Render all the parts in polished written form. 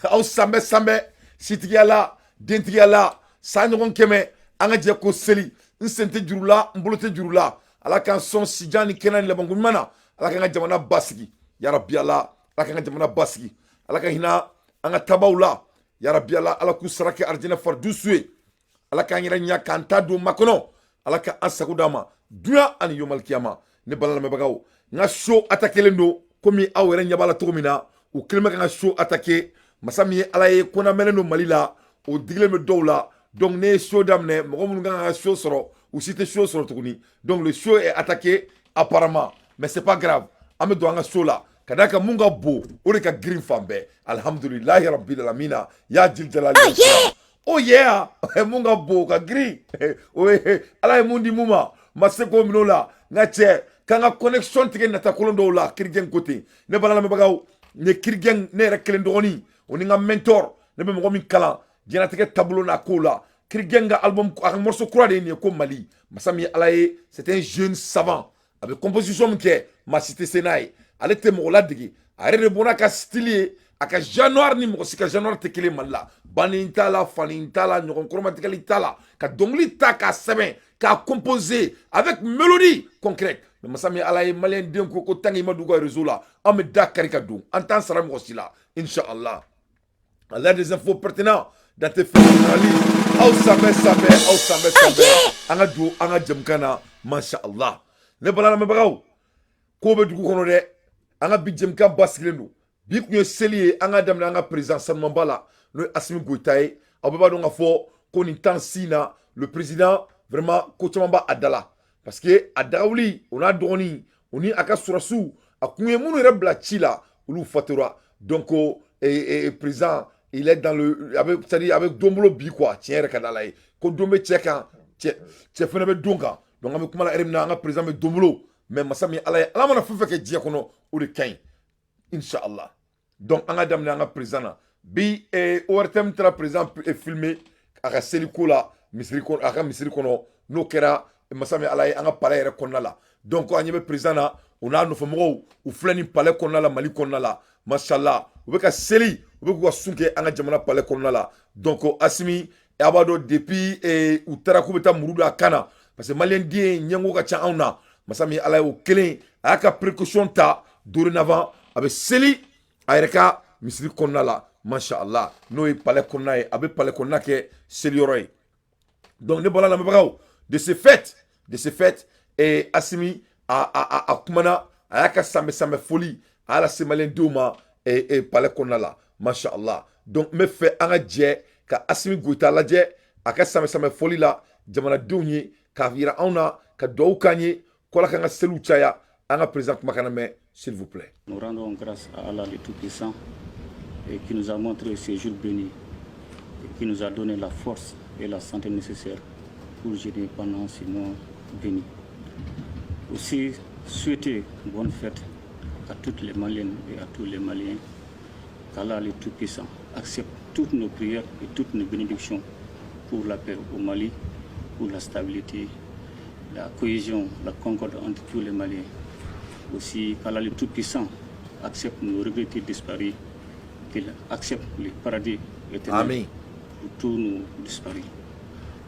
Aw sanbɛ sanbɛ, sitigiya la, dentigiya la, san ɲɔgɔn kɛmɛ, an ka jɛ ko seli. N sen tɛ juru la, n bolo tɛ juru la. Ala k'an sɔn sijan ni kɛnɛ ni labanko ɲuman na. Ala k'an ka jamana basigi, yarabi Ala. Ala k'an ka jamana basigi. Ala ka hinɛ an ka tabaw la, yarabi Ala. Ala k'u sara kɛ arijinɛ faridusu ye. Ala k'an yɛrɛ ɲa k'an ta don makɔnɔ. Ala ka an sago d'an ma dunya ani yomalikiyama. Ne bala lamɛnbagaw, n ka show attaquelen don komi aw yɛrɛ ɲɛ b'a la cogo min na. U kelen bɛ ka n ka show attaquer. Masa min ye Ala ye, ko mɛnnen don Mali la, o digilen bɛ dɔw la. Donc ne ye show daminɛ, mɔgɔ minnu kan ka show sɔrɔ, u si tɛ show sɔrɔ tuguni. Donc le show est attaqué apparemment, mais c'est pas grave. An bɛ don an ka show la ka d'a kan mun ka bon, o de ka girin fan bɛɛ. Alhamdulilahi rabbil alamina, ya jil jalali. Oh yeah, mun ka bon ka girin, o ye Ala ye mun di mun ma, ma se k'o minɛ o la. N ka cɛ, k'an ka connexion tigɛ natakolon dɔw la. Kirigɛn ko ten, ne bala lamɛnbagaw, nin ye Kirigɛn, ne yɛrɛ kelen dɔgɔnin, o ni n ka mentor, ne bɛ mɔgɔ min kalan diɲɛlatigɛ taabolo n'a kow la. Kirigɛn ka album, a ka morceau kura de ye nin ye, ko Mali. Masa min ye Ala ye, c'est un jeune savant. A bɛ composition min kɛ, maa si tɛ se n'a ye. Ale tɛ mɔgɔ ladege, a yɛrɛ de bɔra ka style ye. A ka genre ni mɔgɔ si ka genre tɛ kelen Mali la. Banni t'a la, fani t'a la, ɲɔgɔn kɔrɔmatigɛli t'a la, ka dɔnkili ta k'a sɛbɛn, k'a composer avec mélodie concrète. Mais masa min Ala ye, maliyɛn den ko tant i ma don u ka réseau la, an bɛ da kari ka don, an t'an sara mɔgɔ si la, inshallah. À l'heure des infos pertinents dans tes faits analyse. Aw sanbɛ sanbɛ, aw sanbɛ sanbɛ, an ka don an ka jamukan na, masha Allah. Ne bala lamɛnbagaw, ko bɛ dugu kɔnɔ dɛ. An ka bi jamukan basigilen don. Bi kun ye seli ye. An ka daminɛ an ka président sanumanba la, n'o ye Asimi Goyita ye. Aw bɛɛ b'a dɔn k'a fɔ ko nin temps si na, le président vraiment, ko caman b'a da la, parce que a dagawuli, o n'a dɔgɔnin, o ni a ka sɔrɔsiw, a kun ye minnu yɛrɛ bila ci la, olu fatura. Donc président, il est dans le, a bɛ, c'est à dire a bɛ don bolo bi quoi. Tiɲɛ yɛrɛ ka di Ala ye ko don bɛ cɛ kan, cɛ cɛ fɛnɛ bɛ don kan. Donc an bɛ kuma la heure min na, an ka président bɛ don bolo. Mais masa min Ala ye, Ala mana fɛn fɛn kɛ diɲɛ kɔnɔ, o de ka ɲi, inshallah. Donc an ka daminɛ an ka président na bi. ORTM taara président filmer a ka seliko la misiri kɔnɔ, a ka misiri kɔnɔ. N'o kɛra, masa min Ala ye, an ka palais yɛrɛ kɔnɔna la. Donc an ɲɛ bɛ président na, o n'a nɔfɛmɔgɔw, u filɛ nin palais kɔnɔna la, Mali kɔnɔna la, mashallah. U bɛ ka seli, u bɛ k'u ka sun kɛ an ka jamana palais kɔnɔna la. Donc Asimi, a b'a dɔn, depuis u taara k'u bɛ taa muru don a kan na, parce que maliyɛn den ɲɛngo ka ca anw na. Masa min Ala ye, o kelen, a y'a ka précaution ta. Dorénavant, a bɛ seli a yɛrɛ ka misiri kɔnɔna la, masha Allah, n'o ye palais kɔnɔna ye. A bɛ palais kɔnɔna kɛ seliyɔrɔ ye. Donc ne bɔra lamɛnbagaw, de ce fait, Asimi a kumana, a y'a ka sanbɛ sanbɛ foli a y'a lase maliyɛndenw ma palais kɔnɔna la, masha Allah. Donc n bɛ fɛ an ka jɛ ka Asimi Goyita lajɛ a ka sanbɛ sanbɛ foli la jamanadenw ye, k'a yira anw na, ka dugawu k'an ye ko Ala k'an ka seliw caya. An ka président kumakan mɛn, s'il vous plaît. Nous rendons grâce à Allah le Tout-Puissant et qui nous a montré ce jour béni et qui nous a donné la force et la santé nécessaires pour jeûner pendant ce mois béni. Aussi, souhaiter bonne fête à toutes les Maliennes et à tous les Maliens. Qu'Allah le Tout-Puissant accepte toutes nos prières et toutes nos bénédictions pour la paix au Mali, pour la stabilité, la cohésion, la concorde entre tous les Maliens. Aussi, qu'Allah le Tout-Puissant accepte nos regrettés disparus, qu'il accepte le paradis éternel Amin. pour tous nos disparus.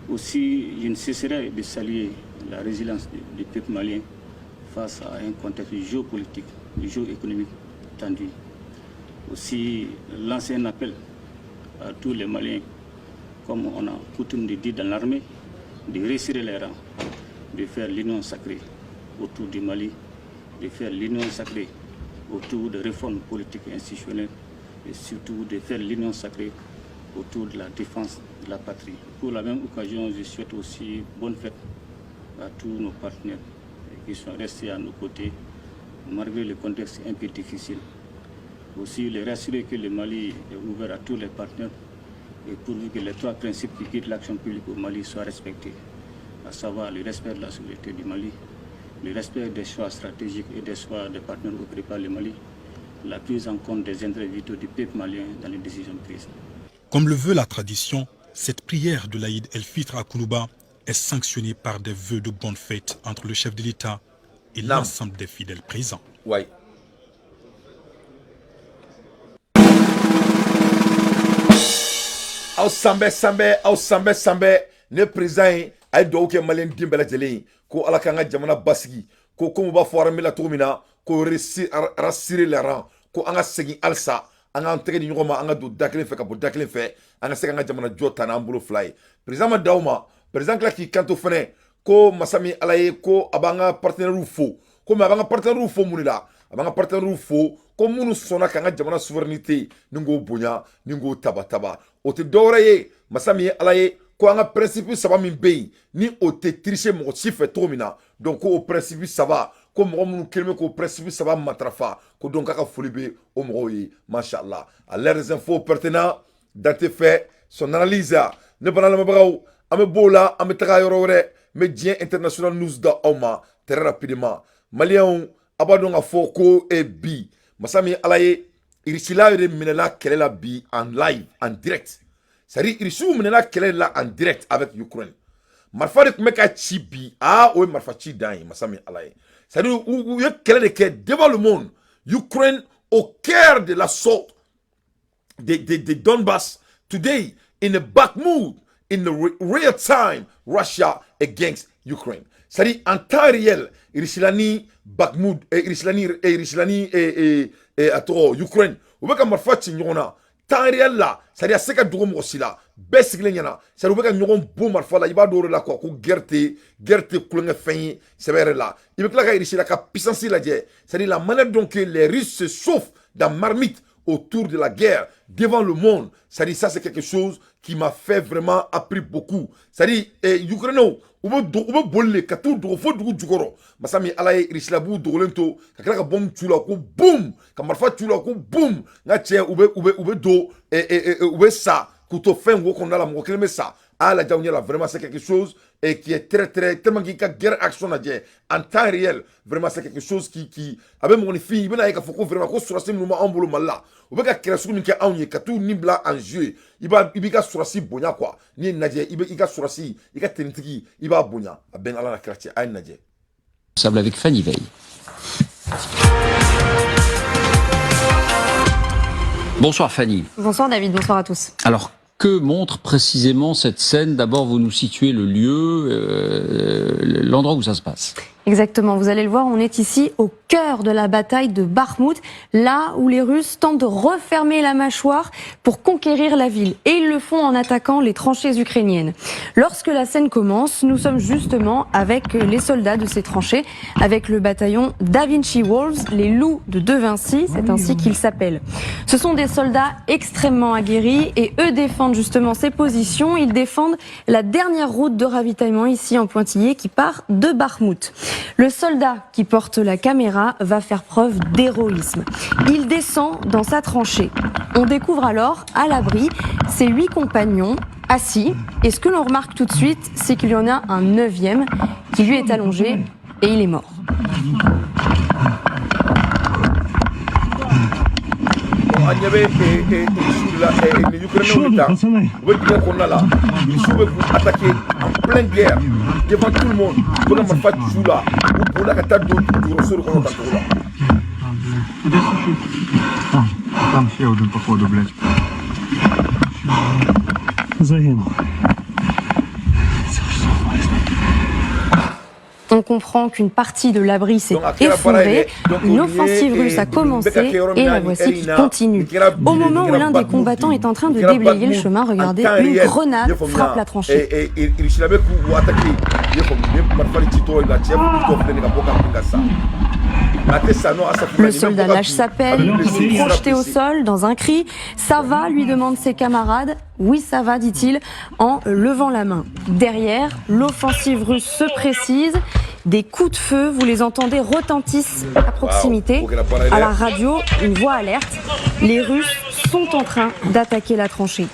Aussi, je ne cesserai de saluer la résilience du peuple malien face à un contexte géopolitique, géoéconomique tendu. Aussi, lancer un appel à tous les Maliens, comme on a coutume de dire dans l'armée, de resserrer les rangs, de faire l'union sacrée autour du Mali, de faire l'union sacrée autour de réformes politiques et institutionnelles et surtout de faire l'union sacrée autour de la défense de la patrie. Pour la même occasion, je souhaite aussi bonne fête à tous nos partenaires qui sont restés à nos côtés malgré le contexte un peu difficile. Aussi, les rassurer que le Mali est ouvert à tous les partenaires et pourvu que les trois principes qui guident l'action publique au Mali soient respectés, à savoir le respect de la souveraineté du Mali, le respect des choix stratégiques et des choix des partenaires opérés par le Mali, la prise en compte des intérêts vitaux du peuple malien dans les décisions prises. Comme le veut la tradition, cette prière de l'Aïd El-Fitr à Koulouba est sanctionnée par des vœux de bonne fête entre le chef de l'État et Naam. l'ensemble des fidèles présents. Ouais. Aw sanbɛ sanbɛ, aw sanbɛ sanbɛ. Ne président ye, a ye dugawu kɛ maliyɛn den bɛɛ lajɛlen ye ko Ala k'an ka jamana basigi, ko komi u b'a fɔ armée la cogo min na, ko resserrer les rangs, ko an ka segin halisa, an k'an tɛgɛ di ɲɔgɔn ma, an ka don da kelen fɛ ka bɔ da kelen fɛ, an ka se k'an ka jamana jɔ ta n'an bolo fila ye. Président ma d'aw ma. Président tila k'i kanto fɛnɛ ko masa min Ala ye, ko a b'an ka partenaires fo, ko mais a b'an ka partenaires fo mun de la? A b'an ka partenaires fo ko minnu sɔnna k'an ka jamana souveraineté ni k'o bonya ni k'o taba taba. O tɛ dɔwɛrɛ ye, masa min ye Ala ye, ko an ka principe saba min bɛ yen, ni o tɛ tricher mɔgɔ si fɛ cogo min na, donc ko o principe saba, ko mɔgɔ minnu kelen bɛ k'o principe saba matarafa, ko donc k'a ka foli bɛ o mɔgɔw ye. Mashallah, à l'heure des infos pertinents, Dante fait son analyse. Ne bana lamɛnbagaw, an bɛ b'o la, an bɛ taga yɔrɔ wɛrɛ. N bɛ diɲɛ international news da aw ma très rapidement. Maliyɛnw, a b'a dɔn k'a fɔ ko bi, masa min Ala ye, Irisila yɛrɛ minɛla kɛlɛ la bi en live, en direct. C'est à dire, Irisiw minɛla kɛlɛ la en direct avec Ukraine. Marifa de tun bɛ ka ci bi. Aa, o ye marifa ci dan ye, masa min Ala ye. C'est à dire, u ye kɛlɛ de kɛ devant le monde. Ukraine au cœur de l'assaut de Donbass today in the Bakhmut in the real time Russia against Ukraine. C'est-à-dire en temps réel, Irisila ni Bakhmut, Irisila ni a tɔgɔ Ukraine, u bɛ ka marifa ci ɲɔgɔn na temps réel la. C'est-à-dire a se ka dogo mɔgɔ si la, bɛɛ sigilen ɲɛna. C'est-à-dire u bɛ ka ɲɔgɔn bon marifa la. I b'a dɔn o de la quoi, ko guerre tɛ kulonkɛ fɛn ye sɛbɛ yɛrɛ la. I bɛ tila ka Irisila ka puissance lajɛ, c'est-à-dire la manière dont que les Russes se chauffent dans marmite autour de la guerre devant le monde. C'est-à-dire, ça, c'est quelque chose qui m'a fait vraiment appris beaucoup. C'est-à-dire, Ukrainiens, u bɛ boli de ka t'u dogo fo dugu jukɔrɔ. Masa min Ala ye, Irisila b'u dogolen to ka tila ka bɔmu c'u la ko bum, ka marifa c'u la ko bum. N ka cɛ, u bɛ don, u bɛ sa k'u to fɛn wo kɔnɔna la, mɔgɔ kelen bɛ sa. A y'a lajɛ aw ɲɛ la. Vraiment, c'est quelque chose et qui est très très, tellement k'i ka guerre action lajɛ en temps réel, vraiment, c'est quelque chose qui a bɛ mɔgɔninfin, i bɛna ye k'a fɔ ko vraiment, ko sɔrɔsi minnu b'anw bolo Mali la, u bɛ ka kɛlɛ sugu min kɛ anw ye ka t'u ni bila en jeu, i b'i ka sɔrɔsi bonya quoi. N'i ye lajɛ, i bɛ i ka sɔrɔsi, i ka tenitigi, i b'a bonya. A bɛn Ala la kira cɛ, a ye lajɛ. Sable avec Fanny Veil. Bonsoir Fanny. Bonsoir David, bonsoir à tous. Alors, que montre précisément cette scène? D'abord, vous nous situez le lieu, l'endroit où ça se passe. Exactement, vous allez le voir, on est ici au cœur de la bataille de Bakhmout, là où les Russes tentent de refermer la mâchoire pour conquérir la ville. Et ils le font en attaquant les tranchées ukrainiennes. Lorsque la scène commence, nous sommes justement avec les soldats de ces tranchées, avec le bataillon Da Vinci Wolves, les loups de De Vinci, c'est ainsi qu'ils s'appellent. Ce sont des soldats extrêmement aguerris et eux défendent justement ces positions. Ils défendent la dernière route de ravitaillement ici en pointillé qui part de Bakhmout. Le soldat qui porte la caméra va faire preuve d'héroïsme. Il descend dans sa tranchée. On découvre alors, à l'abri, ses 8 compagnons assis. Et ce que l'on remarque tout de suite, c'est qu'il y en a un 9e qui lui est allongé et il est mort. An ɲɛ bɛ Irisiw la, ni Ukrainiens bɛ taa, u bɛ dingɛ kɔnɔna la. Irisiw bɛ k'u attaquer en pleine guerre devant tout le monde. U bɛ ka marifa ci u la, u bolila ka taa don dugukɔrɔso de kɔnɔ tan cogo la. Там ще один, походу, блядь. Загинув. On comprend qu'une partie de l'abri s'est Donc, a kɛra baara ye effondrée. Dɛ. Donc, Une o ye, offensive russe a nin bɛ ka commencé kɛ yɔrɔ min et na la nin voici heure qui in na, continue. nin kɛra Au bi de, moment nin où kɛra l'un des Bakhmut combattants de. est en train Nin de kɛra déblayer le Bakhmut, chemin, en regardez, temps une réel. grenade I y'a faamuya? Frappe la tranchée. Irisila bɛ k'u attaquer, i y'a faamu? Ni marifa de citɔ la, cɛ futɔ filɛ nin ye ka bɔ ka bin ka sa. Mais a tɛ sa non, asafurula, Le nin bɛ soldat bɔ ka lâche bin, sa a bɛ pelle, il blessé, est il sera projeté au blessé. sol dans un cri. Ça va, lui demandent ses camarades. Oui, ça va, dit-il, en levant la main. Derrière, l'offensive russe se précise. Des coups de feu, vous les entendez, retentissent à proximité. Wow, o kɛra baara ye À dɛ. La radio, une voix alerte. Les Russes sont en train d'attaquer la tranchée.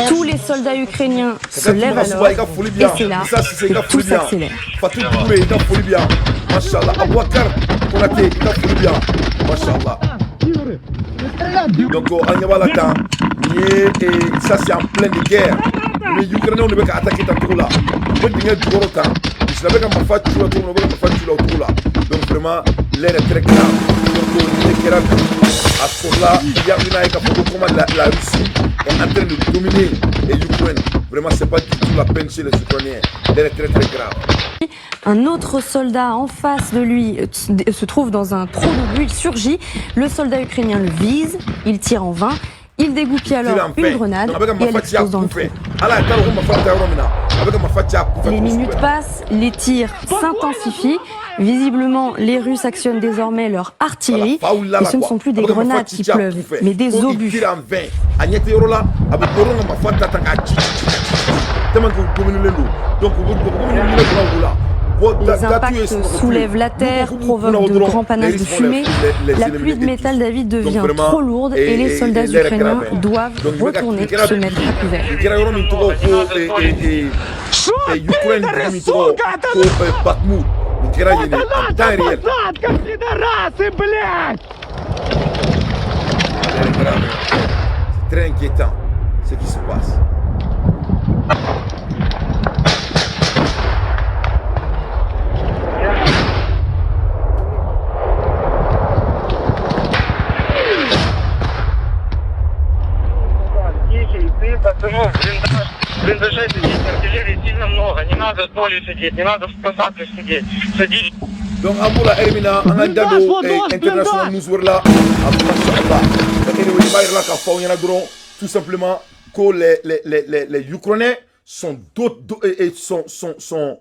Tous les soldats ukrainiens se lèvent alors i ka foli bi et yan. c'est là Issa Cissé, i ka que tout foli bi yan. s'accélère. Fatou Touré, i ka foli bi yan. Mashallah. Aboubacar Konaté, i ka foli bi yan. Mashallah. Donc an ɲɛ b'a la tan, nin ye ça, c'est en pleine guerre. Ni Ukrainiens de bɛ ka attaquer tan cogo la, u bɛ dingɛ jukɔrɔ tan, Russie bɛ ka marifa ci u la cogo min na, u bɛ ka marifa ci u la o cogo la. Donc vraiment, l'air est très clair. Donc nin de kɛra bi. A sɔrɔla i y'a ye k'a fɔ ko comment la Russie est en train de dominer l'Ukraine. Vraiment, c'est pas du tout la peine chez les Ukrainiens. L'air est très très grave. Un autre soldat en face de lui se trouve dans un trou d'obus. Il surgit. Le soldat ukrainien le vise. Il tire en vain. Il dégoupille alors une grenade et elle explose dans le trou. Les minutes passent, les tirs s'intensifient. Visiblement, les Russes actionnent désormais leur artillerie. Et ce ne sont plus des grenades qui pleuvent, mais des obus. Les impacts soulèvent la terre, provoquent de grands panaches de fumée. La pluie de métal, David, devient trop lourde et les soldats ukrainiens doivent retourner se mettre à couvert. Ukraine nin kɛra yen en temps réel. C'est très inquiétant ce qui se passe. В блиндаже сидеть, артиллерии сильно много, не надо в поле сидеть, не надо в посадках сидеть. Садись. Donc an b'o la heure min na, an k'an da don international news wɛrɛ la a masha Allah. Anyway, i b'a yira la k'a fɔ aw ɲɛna dɔrɔn, tout simplement, ko les Ukrainiens sont do, do, et sont sont sont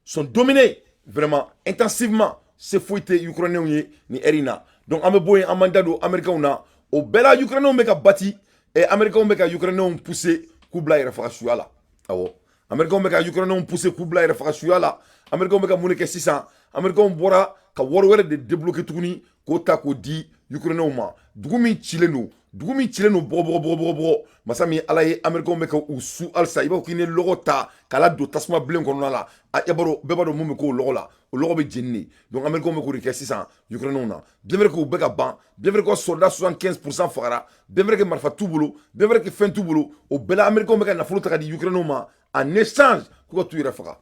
sont dominés vraiment intensivement. Se foyi tɛ Ukrainiens ye ni heure in na. Donc an bɛ bɔ yen, an b'an da don Américains na. O bɛɛ la, Ukrainiens bɛ ka bati et Américains bɛ ka Ukrainiens pousser k'u bila yɛrɛ faga suya la. Awɔ, Américains bɛ ka Ukrainiens pousser k'u bila yɛrɛ faga suya la. Américains bɛ ka mun de kɛ sisan? Américains bɔra ka wari wɛrɛ de débloquer tuguni k'o ta k'o di Ukrainiens ma. Dugu min cilen don, dugu min cilen don bɔgɔ bɔgɔ bɔgɔ bɔgɔ bɔgɔ, masa min Ala ye, Américains bɛ ka u su halisa. I b'a fɔ k'i ni lɔgɔ ta k'a la don tasuma bilen kɔnɔna la. A e b'a dɔn, bɛɛ b'a dɔn mun bɛ k'o lɔgɔ la. O lɔgɔ bɛ jeni de. Donc Américains bɛ k'o de kɛ sisan Ukrainiens na. Bien vrai que u bɛ ka ban, bien vrai que soldat 75% fagara, bien vrai que marifa t'u bolo, bien vrai que fɛn t'u bolo, o bɛɛ la Américains bɛ ka nafolo ta ka di Ukrainiens ma en échange k'u ka t'u yɛrɛ faga.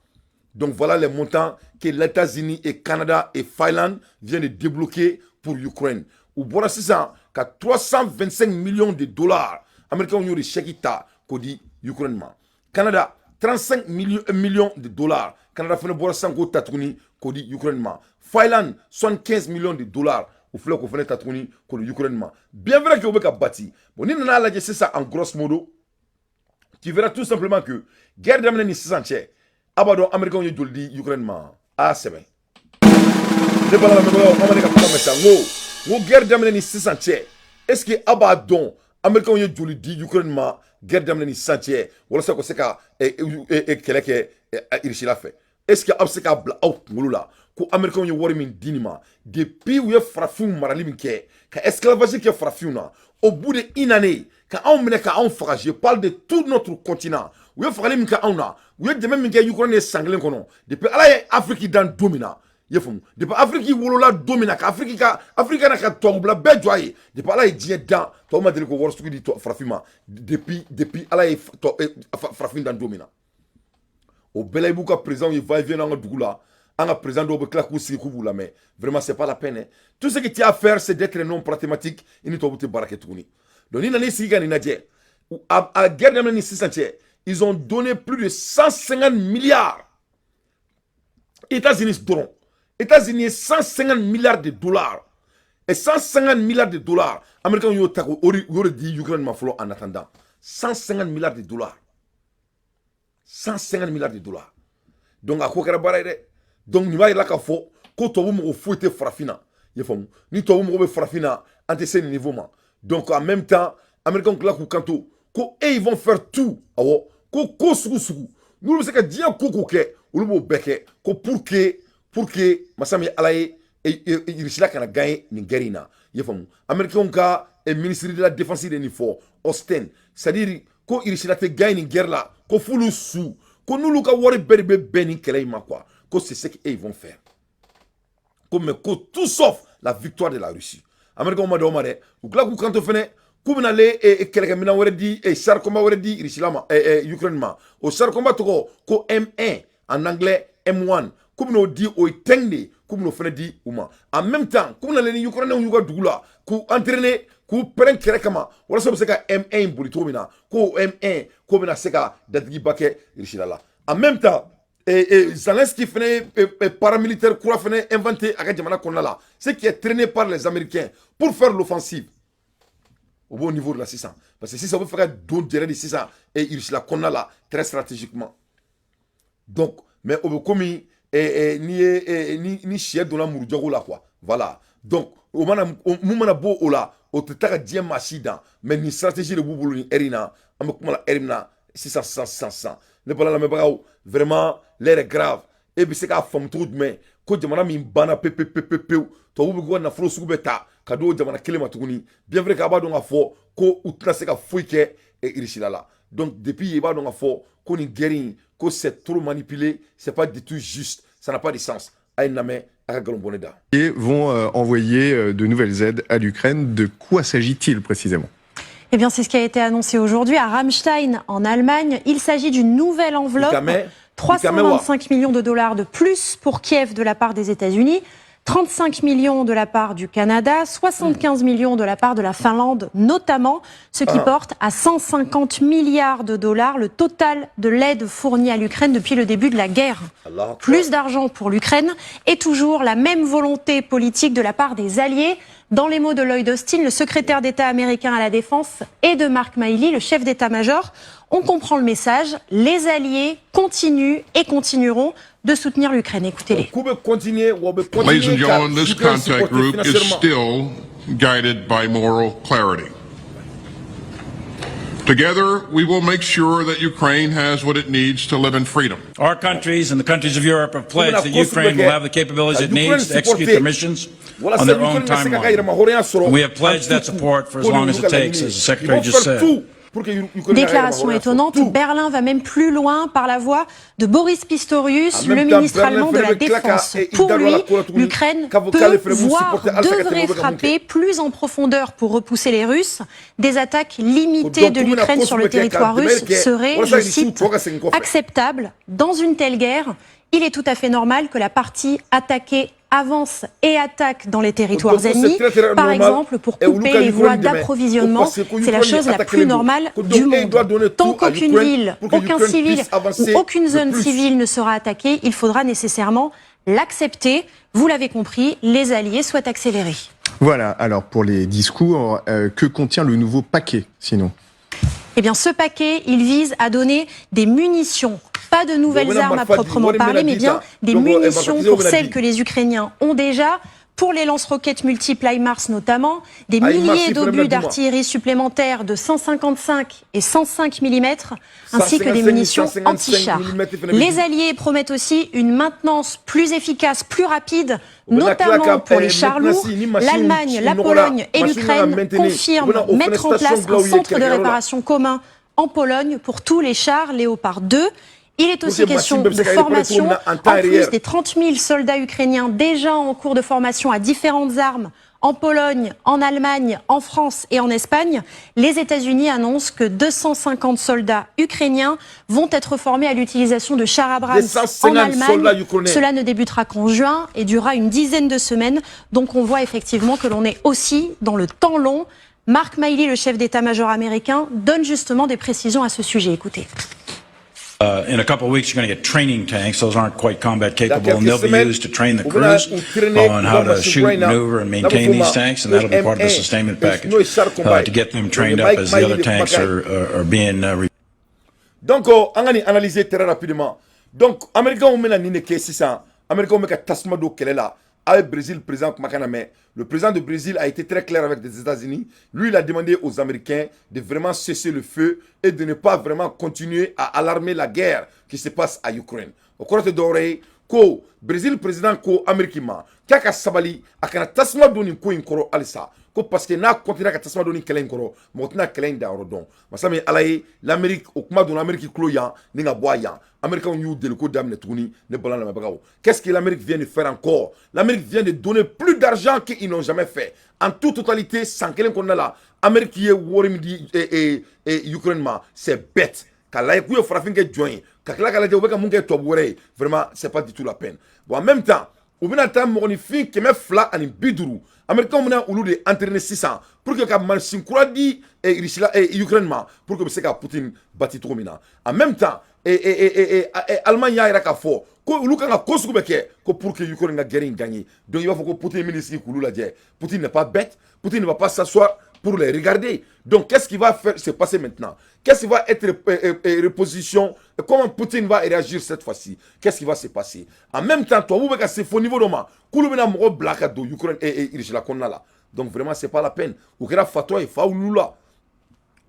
Donc voilà les montants que les États-Unis et Canada et Finlande viennent de débloquer pour l'Ukraine. U bɔra sisan ka 325 millions de dollars, Américains y'o de chèque ta k'o di Ukraine ma. Canada, 35 millions de dollars, Canada fana bɔra sisan k'o ta tuguni k'o di Ukraine ma. Finlande, 75 millions de dollars, u filɛ k'o fana ta tuguni k'o di Ukraine ma. Bien vrai que u bɛ ka bati. Bon, ni nana lajɛ sisan, en grosso modo, tu verras tout simplement que guerre daminɛ ni sisan cɛ, a b'a dɔn Américains ye joli di Ukraine ma? A sɛbɛn ne bala lamɛnbagaw, an ma ne ka kuma mɛn sa. N ko guerre daminɛ ni sisan cɛ, est ce que a b'a dɔn Américains ye joli di Ukraine ma guerre daminɛ ni sisan cɛ, walasa ka se ka kɛlɛ kɛ Russie la fɛ? Est ce que aw bɛ se k'a bila aw kunkolo la ko Américains ye wari min di nin ma depuis u ye farafinw marali min kɛ, ka esclavage kɛ farafinw na, au bout de une année ka anw minɛ ka anw faga? Je parle de tout notre continent. U ye fagali min kɛ anw na, u ye dɛmɛ min kɛ Ukraine ye san kelen kɔnɔ, depuis Ala ye Afrique dan don min na, i ye faamu, depuis Afrique wolola don min na, ka Afrique ka Afrique na ka tubabula bɛɛ jɔ a ye, depuis Ala ye diɲɛ dan, tubabu ma deli k'o wari sugu di farafin ma depuis Ala ye farafin dan don min na. O bɛɛ la, i b'u ka président ye va et vient an ka dugu la. An ka président dɔw bɛ tila k'u sigi k'u b'u lamɛn. Vraiment, c'est pas la peine, hein. Tout ce que tu as à faire, c'est d'être non pragmatique. I ni tubabu tɛ baara kɛ tuguni. Donc ni nana sigi ka nin lajɛ, a guerre daminɛ ni sisan cɛ, ils ont donné plus de 150 milliards. États-Unis dɔrɔn, États-Unis ye 150 milliards de dollars et 150 milliards de dollars, Américains y'o ta k'o y'o de di Ukraine ma fɔlɔ en attendant. 150 milliards de dollars, 150 milliards de dollars. Donc a ko kɛra baara ye dɛ. Donc nin b'a yira k'a fɔ ko tubabu mɔgɔ foyi tɛ farafin na, i ye faamu? Ni tubabu mɔgɔ bɛ farafin na, an tɛ se nin niveau ma. Donc en même temps, Américains tila k'u kanto ko e ils vont faire tout. Awɔ, ko sugu sugu n'olu bɛ se ka diɲɛ ko ko kɛ, olu b'o bɛɛ kɛ ko pour que masa min ye Ala ye, Russie la kana gagner nin guerre in na, i ye faamu? Américains ka ministre de la Défense de nin fɔ, Austin, c'est à dire ko Russie la tɛ gagner nin guerre la, ko f'olu su ko n'olu ka wari bɛɛ de bɛ bɛn nin kɛlɛ in ma quoi, ko c'est ce qu'ils vont faire, ko mais ko tout sauf la victoire de la Russie. Américains ma dɔw ma dɛ. U tila k'u kanto fɛnɛ k'u bɛna ale kɛlɛkɛminɛn wɛrɛ di, char combat wɛrɛ di Russie la ma, Ukraine ma. O char combat tɔgɔ ko M1, en anglais M1. K'u bɛn'o di, o ye tank de ye, k'u bɛn'o fɛnɛ di u ma. En même temps, k'u bɛna ni Ukrainiens y'u ka dugu la k'u entraîner, k'u K'u pɛrɛn kɛrɛ kama walasa u bɛ se ka M1 in boli cogo min na, ko M1 k'o bɛna se ka datigiba kɛ Russie la. En même temps, Zelensky fana ye paramilitaire kura fana inventé a ka jamana kɔnɔna la, ce qui est traîné par les Américains pour faire l'offensive. O b'o niveau de la sisan, parce que sisan u bɛ fɛ ka don jɛrɛ de sisan Russie la kɔnɔna la très stratégiquement. Donc, mais o bɛ komi n'i ye ni sɛ donna murujago la, quoi. Voilà. Donc o mana mun mana bɔ o la, o tɛ taa ka diɲɛ maa si dan. Mais nin stratégie de b'u bolo nin heure in na. An bɛ kuma la heure min na sisan sisan sisan sisan, ne bala lamɛnbagaw, vraiment, l'heure est grave. E bɛ se k'a faamu cogo jumɛn ko jamana min banna pe pe pe pe pewu, tubabu bɛ k'u ka nafolo sugu bɛɛ ta ka di o jamana kelen ma tuguni, bien vrai k'a b'a dɔn k'a fɔ ko u tɛna se ka foyi kɛ Russie la? Donc depuis, i b'a dɔn k'a fɔ ko nin guerre in, ko c'est trop manipulé, c'est pas du tout juste, ça n'a pas de sens. A ye lamɛn, a ka nkalon bɔ ne da. Et vont envoyer de nouvelles aides à l'Ukraine. De quoi s'agit-il précisément? Eh bien, c'est ce qui a été annoncé aujourd'hui à Ramstein, en Allemagne. Il s'agit d'une nouvelle enveloppe. 325 millions de dollars de plus pour Kiev de la part des États-Unis, 35 millions de la part du Canada, 75 millions de la part de la Finlande notamment, ce qui porte à 150 milliards de dollars le total de l'aide fournie à l'Ukraine depuis le début de la guerre. Plus d'argent pour l'Ukraine et toujours la même volonté politique de la part des alliés. Dans les mots de Lloyd Austin, le secrétaire d'État américain à la Défense, et de Mark Milley, le chef d'état-major, on comprend le message. Les alliés continuent et continueront de soutenir l'Ukraine. Écoutez-les. Ladies and gentlemen, this contact group is still guided by moral clarity. Together, we will make sure that Ukraine has what it needs to live in freedom. Our countries and the countries of Europe have pledged that Ukraine will have the capabilities it needs to execute their missions on their own timeline. And we have pledged that support for as long as it takes, as the Secretary just said. Déclaration étonnante, Berlin va même plus loin par la voix de Boris Pistorius, le ministre allemand de la Défense. Pour lui, l'Ukraine peut, voire devrait frapper plus en profondeur pour repousser les Russes. Des attaques limitées de l'Ukraine sur le territoire russe seraient, je cite, acceptables. Dans une telle guerre, il est tout à fait normal que la partie attaquée avance et attaque dans les territoires ennemis, par exemple pour couper les voies d'approvisionnement. C'est la chose la plus normale du monde. Tant qu'aucune ville, aucun civil ou aucune zone civile ne sera attaquée, il faudra nécessairement l'accepter. Vous l'avez compris, les alliés souhaitent accélérer. Voilà, alors pour les discours, que contient le nouveau paquet sinon? Eh bien, ce paquet, il vise à donner des munitions, pas de nouvelles armes à proprement parler, mais bien des munitions pour celles que les Ukrainiens ont déjà, pour les lance-roquettes multiples HIMARS notamment, des milliers d'obus d'artillerie supplémentaires de 155 et 105 mm, ainsi que des munitions anti-chars. Les alliés promettent aussi une maintenance plus efficace, plus rapide, notamment pour les chars lourds. L'Allemagne, la Pologne et l'Ukraine confirment mettre en place un centre de réparation commun en Pologne pour tous les chars Léopard 2. Il est aussi question de formation, en plus des 30 000 soldats ukrainiens déjà en cours de formation à différentes armes en Pologne, en Allemagne, en France et en Espagne. Les États-Unis annoncent que 250 soldats ukrainiens vont être formés à l'utilisation de chars Abrams en Allemagne. Cela ne débutera qu'en juin et durera une dizaine de semaines. Donc on voit effectivement que l'on est aussi dans le temps long. Mark Milley, le chef d'état-major américain, donne justement des précisions à ce sujet. Écoutez. In a couple of weeks, you're going to get training tanks. Those aren't quite combat capable, and they'll be used to train the crews on how to shoot, maneuver, and maintain these tanks, and that'll be part of the sustainment package to get them trained up as the other tanks are being. Donc, an ka nin analyser très rapidement. Donc, Américains bɛna nin de kɛ sisan. Américains bɛ ka tasuma don kɛlɛ la. A ye Brésil président kumakan lamɛn. Le président du Brésil a été très clair avec les États-Unis. Lui, il a demandé aux Américains de vraiment cesser le feu et de ne pas vraiment continuer à alarmer la guerre qui se passe à Ukraine. O kɔrɔ tɛ dɔwɛrɛ ye ko Brésil président ko Amérique ma k'a ka sabali, a kana tasuma don nin ko in kɔrɔ halisa, ko parce que n'a continuer ka tasuma don nin kɛlɛ in kɔrɔ, mɔgɔ tɛna kɛlɛ in dayɔrɔ dɔn. Masa min Ala ye, l'Amérique, o kuma donna Amérique tulo yan ni ka bɔ a yan. Américains y'u deli ko daminɛ tuguni. Ne bala lamɛnbagaw, qu'est-ce que l'Amérique vient de faire encore? L'Amérique vient de donner plus d'argent qu'ils n'ont jamais fait en toute totalité. San kelen kɔnɔna la, Amérique ye wari min di Ukraine ma, c'est bête. K'a lajɛ k'u ye farafin kɛ jɔn ye, ka tila k'a lajɛ u bɛ ka mun kɛ tubabu wɛrɛ ye, vraiment, c'est pas du tout la peine. Bon, en même temps, U bɛna taa mɔgɔninfin 250, Américains bɛna olu de entraîner sisan pour que ka mansin kura di Russie la, Ukraine ma, pour que u bɛ se ka Poutine bati cogo min na. En même temps, Allemagne y'a yira k'a fɔ ko olu kan ka ko sugu bɛ kɛ ko pour que Ukraine ka guerre in gagner. Donc i b'a fɔ ko Poutine bɛn'i sigi k'olu lajɛ? Poutine n'est pas bête, Poutine ne va pas s'asseoir pour les regarder. Donc qu'est-ce qui va faire se passer maintenant? Qu'est-ce qui va être reposition? Comment Poutine va réagir cette fois-ci? Qu'est-ce qui va se passer? En même temps, tubabu bɛ ka se fo niveau dɔ ma k'olu bɛna mɔgɔ bila ka don Ukraine Russie la kɔnɔna la. Donc vraiment, c'est pas la peine. U kɛra fatɔ ye, fa wulila la.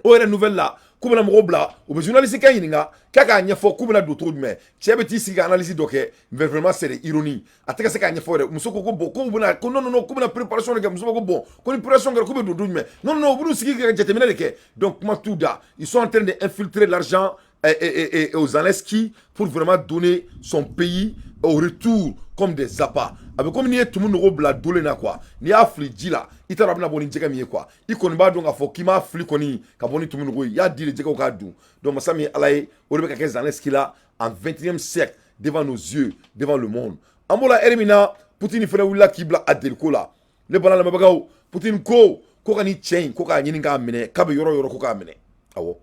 O yɛrɛ nouvelle la, k'u bɛna mɔgɔw bila, u bɛ journaliste kɛ ɲininka k'a k'a ɲɛfɔ k'u bɛna don cogo jumɛn. Cɛ bɛ t'i sigi ka analyse dɔ kɛ, mais vraiment, c'est des ironies. A tɛ ka se k'a ɲɛfɔ yɛrɛ. Muso ko ko bon, k'u bɛna ko non non non, k'u bɛna préparation de kɛ. Muso ko bon, ko ni préparation kɛra, k'u bɛ don don jumɛn? Non non non, u bɛn'u sigi ka jateminɛ de kɛ. Donc kuma t'u da. Ils sont en train d'infiltrer l'argent et aux Zelensky pour vraiment donner son pays au retour comme des appâts. A bɛ komi n'i ye tumu nogo bila dolen na quoi, n'i y'a fili ji la, i t'a dɔn a bɛna bɔ ni jɛgɛ min ye quoi. I kɔni b'a dɔn k'a fɔ k'i m'a fili kɔni ka bɔ ni tumu nogo ye, i y'a di de jɛgɛw k'a dun. Donc masa min ye Ala ye, o de bɛ ka kɛ Zelensky la en 21e siècle, devant nos yeux, devant le monde. An b'o la ɛri min na, Poutine fana wulila k'i bila a deliko la. Ne bala lamɛnbagaw, Poutine ko ko ka ni cɛ in ko k'a ɲini k'a minɛ, k'a bɛ yɔrɔ o yɔrɔ ko k'a minɛ. Awɔ,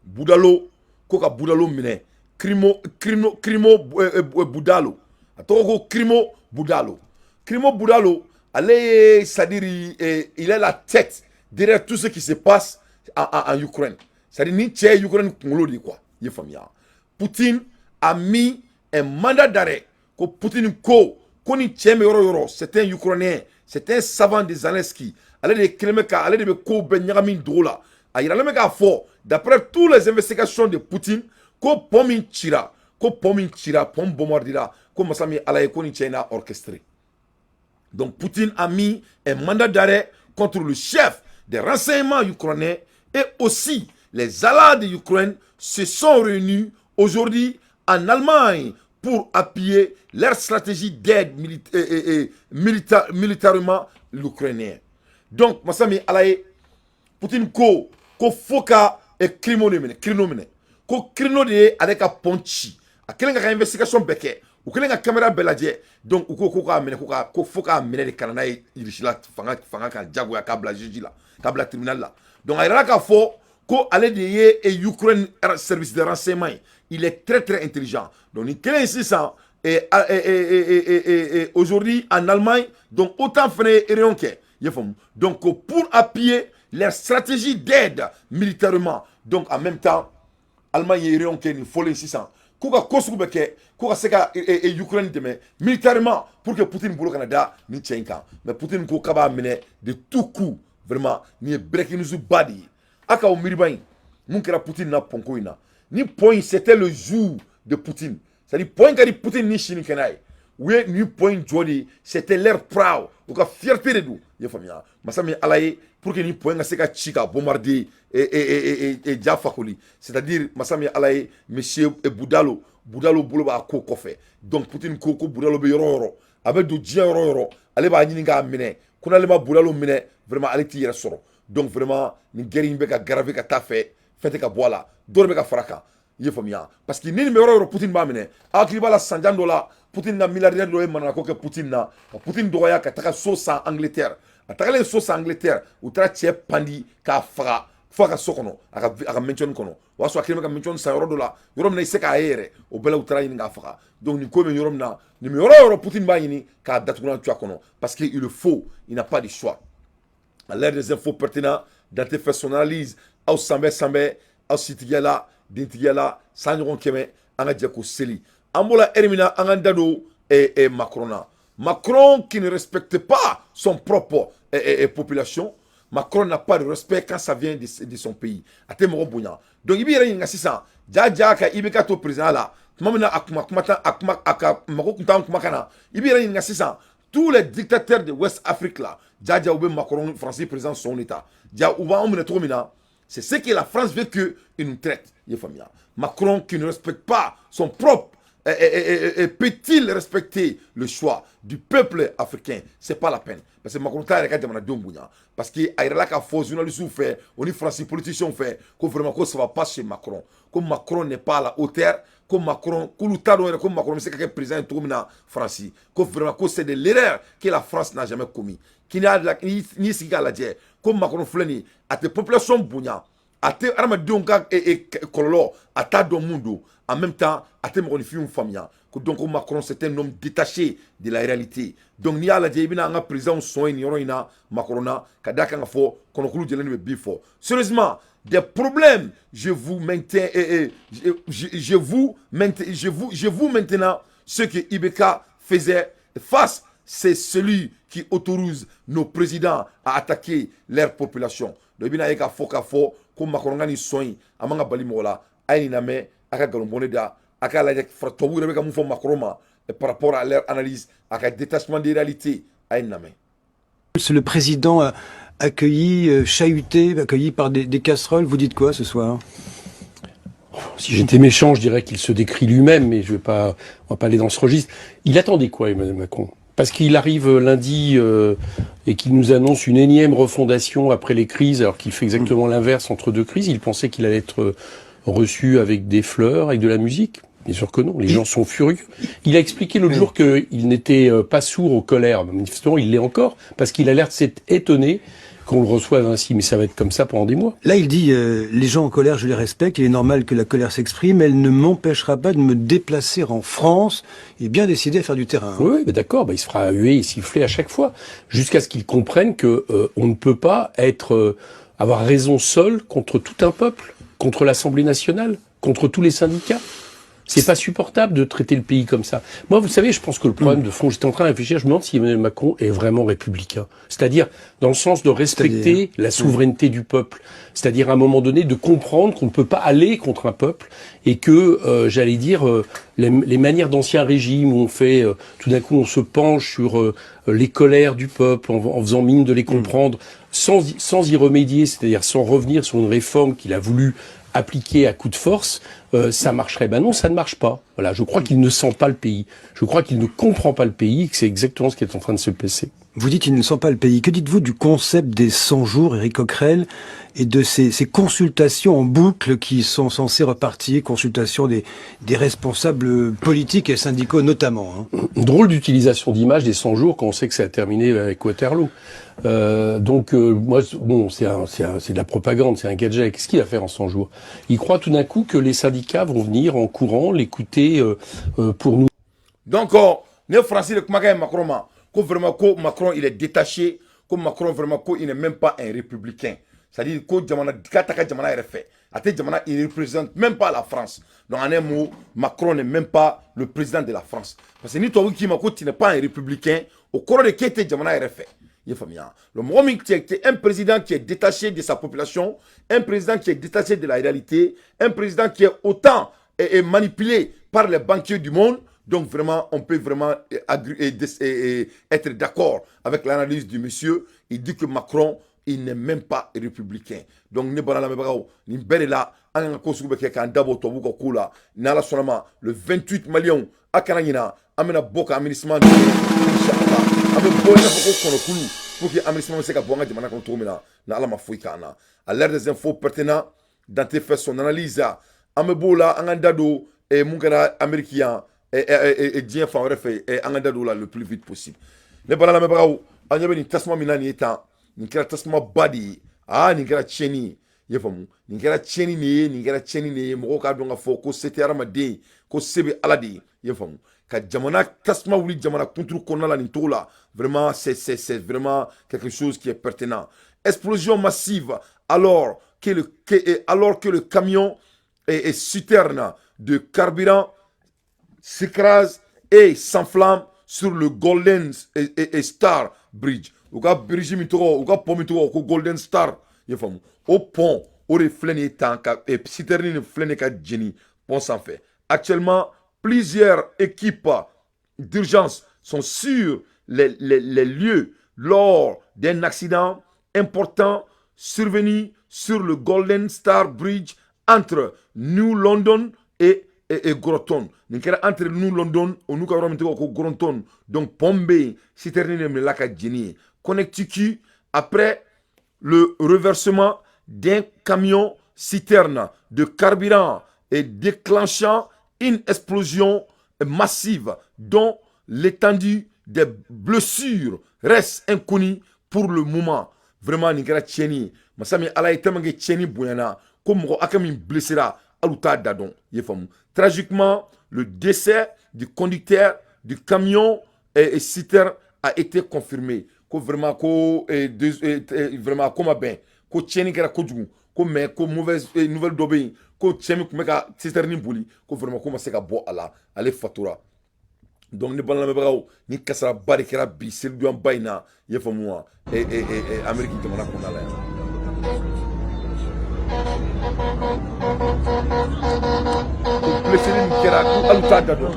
Budalo, ko ka Budalo minɛ. Krimo Krimo Krimo Budalo, a tɔgɔ ko Krimo Budalo. Krimo Budalo, ale ye, c'est-à-dire il est la tête derrière tout ce qui se passe en Ukraine. C'est-à-dire ni cɛ ye Ukraine kunkolo de ye quoi, i ye faamuya. Poutine a mis un mandat d'arrêt, ko Poutine ko ko ni cɛ bɛ yɔrɔ o yɔrɔ, c'est un Ukrainien, c'est un savant de Zelensky. Ale de kelen bɛ ka, ale de bɛ kow bɛɛ ɲagami dogo la. A yiralen bɛ k'a fɔ, d'après toutes les investigations de Poutine, ko pont min cira, ko pont min cira, pont bombardira, ko masa min Ala ye, ko ni cɛ in n'a orchestré. Donc Poutine a mis un mandat d'arrêt contre le chef des renseignements ukrainiens et aussi les alliés de l'Ukraine se sont réunis aujourd'hui en Allemagne pour appuyer leur stratégie d'aide militairement l'Ukrainien. Donc, masa min Ala ye, Poutine ko ko fo ka Krimo de minɛ, Krino minɛ, ko Krino de ye ale ka pont ci. A kɛlen ka investigation bɛɛ kɛ, u kɛlen ka caméra bɛɛ lajɛ, donc u ko ko k'a minɛ, ko ka ko fo k'a minɛ de ka na n'a ye Russie la fanga kan jagoya, k'a bila juge la, k'a bila tribunal la. Donc a yirala k'a fɔ ko ale de ye Ukraine service de renseignement ye. Il est très très intelligent. Donc nin kelen sisan et aujourd'hui en Allemagne, donc OTAN fana ye réunion kɛ, i y'a faamu. Donc pour appuyer leur stratégie d'aide militairement, donc en même temps Allemagne ye réunion kɛ nin fɔlen sisan k'u ka ko sugu bɛ kɛ ko ka se ka Ukraine dɛmɛ militairement pour que Poutine bolo kana da nin cɛ in kan. Mais Poutine ko k'a b'a minɛ de tout coup. Vraiment, nin ye breaking news ba de ye. A k'aw miiriba in mun kɛra Poutine na pont ko in na, ni pont in, c'était le jour de Poutine. C'est à dire pont in ka di Poutine ni sini kɛnɛ ye. U ye nin pont in jɔ de, c'était leur proud, u ka fierté de don, i ye faamuya. Masa min Ala ye, pour que nin pont in ka se ka ci ka bombarder et ja fakoli, c'est à dire masa min Ala ye, monsieur Budalo, Budalo bolo b'a ko kɔfɛ. Donc Poutine ko ko Budalo bɛ yɔrɔ o yɔrɔ, a bɛ don diɲɛ yɔrɔ o yɔrɔ, ale b'a ɲini k'a minɛ, ko n'ale ma Budalo minɛ, vraiment, ale t'i yɛrɛ sɔrɔ. Donc vraiment, nin guerre in bɛ ka aggraver ka taa fɛ, fɛn tɛ ka bɔ a la, dɔ de bɛ ka fara kan, i ye faamuya. Parce que ni nin bɛ yɔrɔ o yɔrɔ, Poutine b'a minɛ. A hakili b'a la, sanjan dɔ la, Poutine na milliardaire dɔ ye manamana kɛ Poutine na, ka Poutine dɔgɔya ka taga so san Angleterre. A tagalen so san Angleterre, u taara cɛ pandi k'a faga fo a ka so kɔnɔ, a ka mansion kɔnɔ. O y'a sɔrɔ a kɛlen bɛ ka mansion san yɔrɔ dɔ la, yɔrɔ min na i se k'a ye yɛrɛ. O bɛɛ la, u taara ɲini k'a faga. Donc nin ko bɛ yɔrɔ min na, nin bɛ yɔrɔ o yɔrɔ, Poutine b'a ɲini k'a datugulan tu a kɔnɔ, parce que il le faut, il n'a pas de choix. À l'ère des infos pertinents, Dante fait son analyse. Aw sanbɛ sanbɛ, aw sitigiya la, dentigiya la, san ɲɔgɔn kɛmɛ, an ka jɛ k'o seli. An bɔra ɛri min na, an k'an da don Macron na. Macron qui ne respecte pas son propre population. Macron n'a pas de respect quand ça vient de son pays. A tɛ mɔgɔ bonya. Donc i b'i yɛrɛ ɲininka sisan, ja ja ka i bɛ ka to président la tuma min na, a kuma kuma tan, a kuma a ka mago kun t'an kumakan na. I b'i yɛrɛ ɲininka sisan, tous les dictateurs de West Afrique là, ja ja u bɛ Macron, Français président sɔn de ta, ja u b'anw minɛ cogo min na, c'est ce que la France veut que il nous traite, i ye faamuya. Macron qui ne respecte pas son propre et peut-il respecter le choix du peuple africain? C'est pas la peine. Parce que Macron t'a yɛrɛ ka jamanadenw bonya. Parce que a yɛrɛ k'a fɔ journalistes fɛ, o ni Faransi politiciens fɛ, ko vraiment ko ça va pas chez Macron. Ko Macron n'est pas à la hauteur. Ko Macron, k'olu t'a dɔn yɛrɛ ko Macron bɛ se ka kɛ président ye cogo min na Faransi, ko vraiment ko c'est de l'erreur que la France n'a jamais commis. K'i y'a n'i sigi k'a lajɛ, ko Macron filɛ nin ye, a tɛ population bonya, a tɛ adamadenw ka kɔlɔlɔ, a t'a dɔn mun don. En même temps, a tɛ mɔgɔninfinw faamuya. Ko donc ko Macron, c'est un homme détaché de la réalité. Donc n'i y'a lajɛ, i bɛna an ka président sɔn ye nin yɔrɔ in na Macron na, ka d'a kan ka fɔ kɔnɔkulu jɛlen de bɛ bin fɔ. Sérieusement, des problèmes, je vous maintiens et je vous maintiens, je vous maintenant ce que IBK faisait face, c'est celui qui autorise nos présidents à attaquer leur population. Donc i bɛna ye k'a fɔ ko Macron ka nin sɔn in, a man ka bali mɔgɔ la. A ye nin lamɛn, a ka nkalon bɔ ne da, a k'a lajɛ tubabuw yɛrɛ bɛ ka mun fɔ Macron ma par rapport à leur analyse, a ka détachement des réalités. A ye nin lamɛn. Le président accueilli, chahuté, accueilli par des casseroles. Vous dites quoi ce soir? Si j'étais méchant, je dirais qu'il se décrit lui-même, mais je vais pas, on va pas aller dans ce registre. Il attendait quoi, Emmanuel Macron? Parce qu'il arrive lundi et qu'il nous annonce une énième refondation après les crises, alors qu'il fait exactement l'inverse entre deux crises. Il pensait qu'il allait être reçu avec des fleurs, avec de la musique. Bien sûr que non, les gens sont furieux. Il a expliqué l'autre jour qu'il n'était pas sourd aux colères. Manifestement, il l'est encore, parce qu'il a l'air de s'être étonné qu'on le reçoive ainsi. Mais ça va être comme ça pendant des mois. Là, il dit les gens en colère, je les respecte. Il est normal que la colère s'exprime. Elle ne m'empêchera pas de me déplacer en France. Il est bien décidé à faire du terrain. Hein. Oui, mais d'accord. Bah, il se fera huer et siffler à chaque fois, jusqu'à ce qu'il comprenne que on ne peut pas être avoir raison seul contre tout un peuple, contre l'Assemblée nationale, contre tous les syndicats. C'est pas supportable de traiter le pays comme ça. Moi, vous savez, je pense que le problème de fond, j'étais en train de réfléchir, je me demande si Emmanuel Macron est vraiment républicain. C'est-à-dire dans le sens de respecter la souveraineté du peuple. C'est-à-dire à un moment donné de comprendre qu'on ne peut pas aller contre un peuple et que, j'allais dire, les manières d'ancien régime où on fait, tout d'un coup, on se penche sur les colères du peuple en faisant mine de les comprendre, sans y remédier, c'est-à-dire sans revenir sur une réforme qu'il a voulu appliquer à coup de force, ça marcherait. Ben non, ça ne marche pas. Voilà, je crois qu'il ne sent pas le pays. Je crois qu'il ne comprend pas le pays, que c'est exactement ce qui est en train de se passer. Vous dites qu'il ne sent pas le pays. Que dites-vous du concept des 100 jours, Éric Coquerel, et de ces consultations en boucle qui sont censées repartir, consultations des responsables politiques et syndicaux notamment, hein? Drôle d'utilisation d'image des 100 jours quand on sait que ça a terminé avec Waterloo. Donc, moi, bon, c'est de la propagande, c'est un gadget. Qu'est-ce qu'il va faire en 100 jours? Il croit tout d'un coup que les syndicats vont venir en courant l'écouter pour nous. Donc, ne Français de kumakan Macron ma, ko vraiment ko Macron, il est détaché, ko Macron vraiment ko il n'est même pas un républicain. C'est-à-dire ko jamana k'a ta ka jamana yɛrɛ fɛ. A tɛ jamana, il ne représente même pas la France. Donc en un mot, Macron n'est même pas le président de la France. Parce que ni tubabu k'i ma ko tu n'es pas un républicain, o kɔrɔ de k'e tɛ jamana yɛrɛ fɛ. I ye faamuya? Le mɔgɔ min qui est un président qui est détaché de sa population, un président qui est détaché de la réalité, un président qui est autant et manipulé par les banquiers du monde. Donc vraiment, on peut vraiment être d'accord avec l'analyse du monsieur. Il dit que Macron, il n'est même pas républicain. Donc ne bana lamɛnbagaw, nin bɛɛ de la, an ka ko sugu bɛ kɛ k'an dabɔ tubabuw ka ko la. N'Ala sɔnna ma, le 28, maliyɛnw, a kana ɲina, an bɛna bɔ ka MINUSMA, inchallah, an bɛ bɔ i n'a fɔ ko kɔnɔkulu pour que MINUSMA bɛ se ka bɔ an ka jamana kɔnɔ cogo min na, ni Ala ma foyi k'an na. À l'heure des infos pertinents, Dante fait son analyse. An bɛ b'o la, an k'an da don mun kɛra Amérique yan, diɲɛ fan wɛrɛ fɛ, an ka da don o la le plus vite possible. Ne bala lamɛnbagaw, an ɲɛ bɛ nin tasuma min na nin ye tan, nin kɛra tasumaba de ye. Aa, nin kɛra tiɲɛni ye, i ye faamu? Nin kɛra tiɲɛni de ye, nin kɛra tiɲɛni de ye. Mɔgɔw k'a dɔn k'a fɔ ko se tɛ hadamaden, ko se bɛ Ala de ye, i ye faamu? Ka jamana tasuma wuli jamana kunturu kɔnɔna la nin cogo la, vraiment, c'est vraiment quelque chose qui est pertinent. Explosion massive alors que le camion est citerne de carburant s'écrase et s'enflamme sur le Golden et Star Bridge. U ka bridge min tɔgɔ, u ka pont min tɔgɔ ko Golden Star, i ye faamu? O pont o de filɛ nin ye tan, ka citerne nin filɛ nin ye ka jeni pont sanfɛ. Actuellement, plusieurs équipes d'urgence sont sur les lieux lors d'un accident important survenu sur le Golden Star Bridge entre New London et Groton. Nin kɛra entre New London o n'u ka yɔrɔ min tɔgɔ ko Groton. Donc pont bɛ yen, citerne de minɛla ka jeni yen. Connecticut, après le renversement d'un camion citerne de carburant et déclenchant Une explosion massive dont l'étendue des blessures reste inconnue pour le moment. Vraiment, nin kɛra tiɲɛni ye. Masa min Ala ye, tellement que tiɲɛni bonyana ko mɔgɔ hakɛ min blessera, hali u t'a da dɔn, i ye faamu. Tragiquement, le décès du conducteur du camion et citerne a été confirmé. Ko vraiment, ko vraiment ko ma bɛn, ko tiɲɛni kɛra kojugu, ko mais ko mauvaise nouvelle dɔ bɛ yen, ko cɛ min tun bɛ ka citerne boli, ko vraiment ko ma se ka bɔ a la, ale fatura. Donc ne balimalamɛbagaw, ni kasaraba de kɛra bi selidonya in na, i ye faamu wa, Amérique jamana kɔnɔna la yan. Ko blessé min kɛra, ko hali u t'a da dɔn.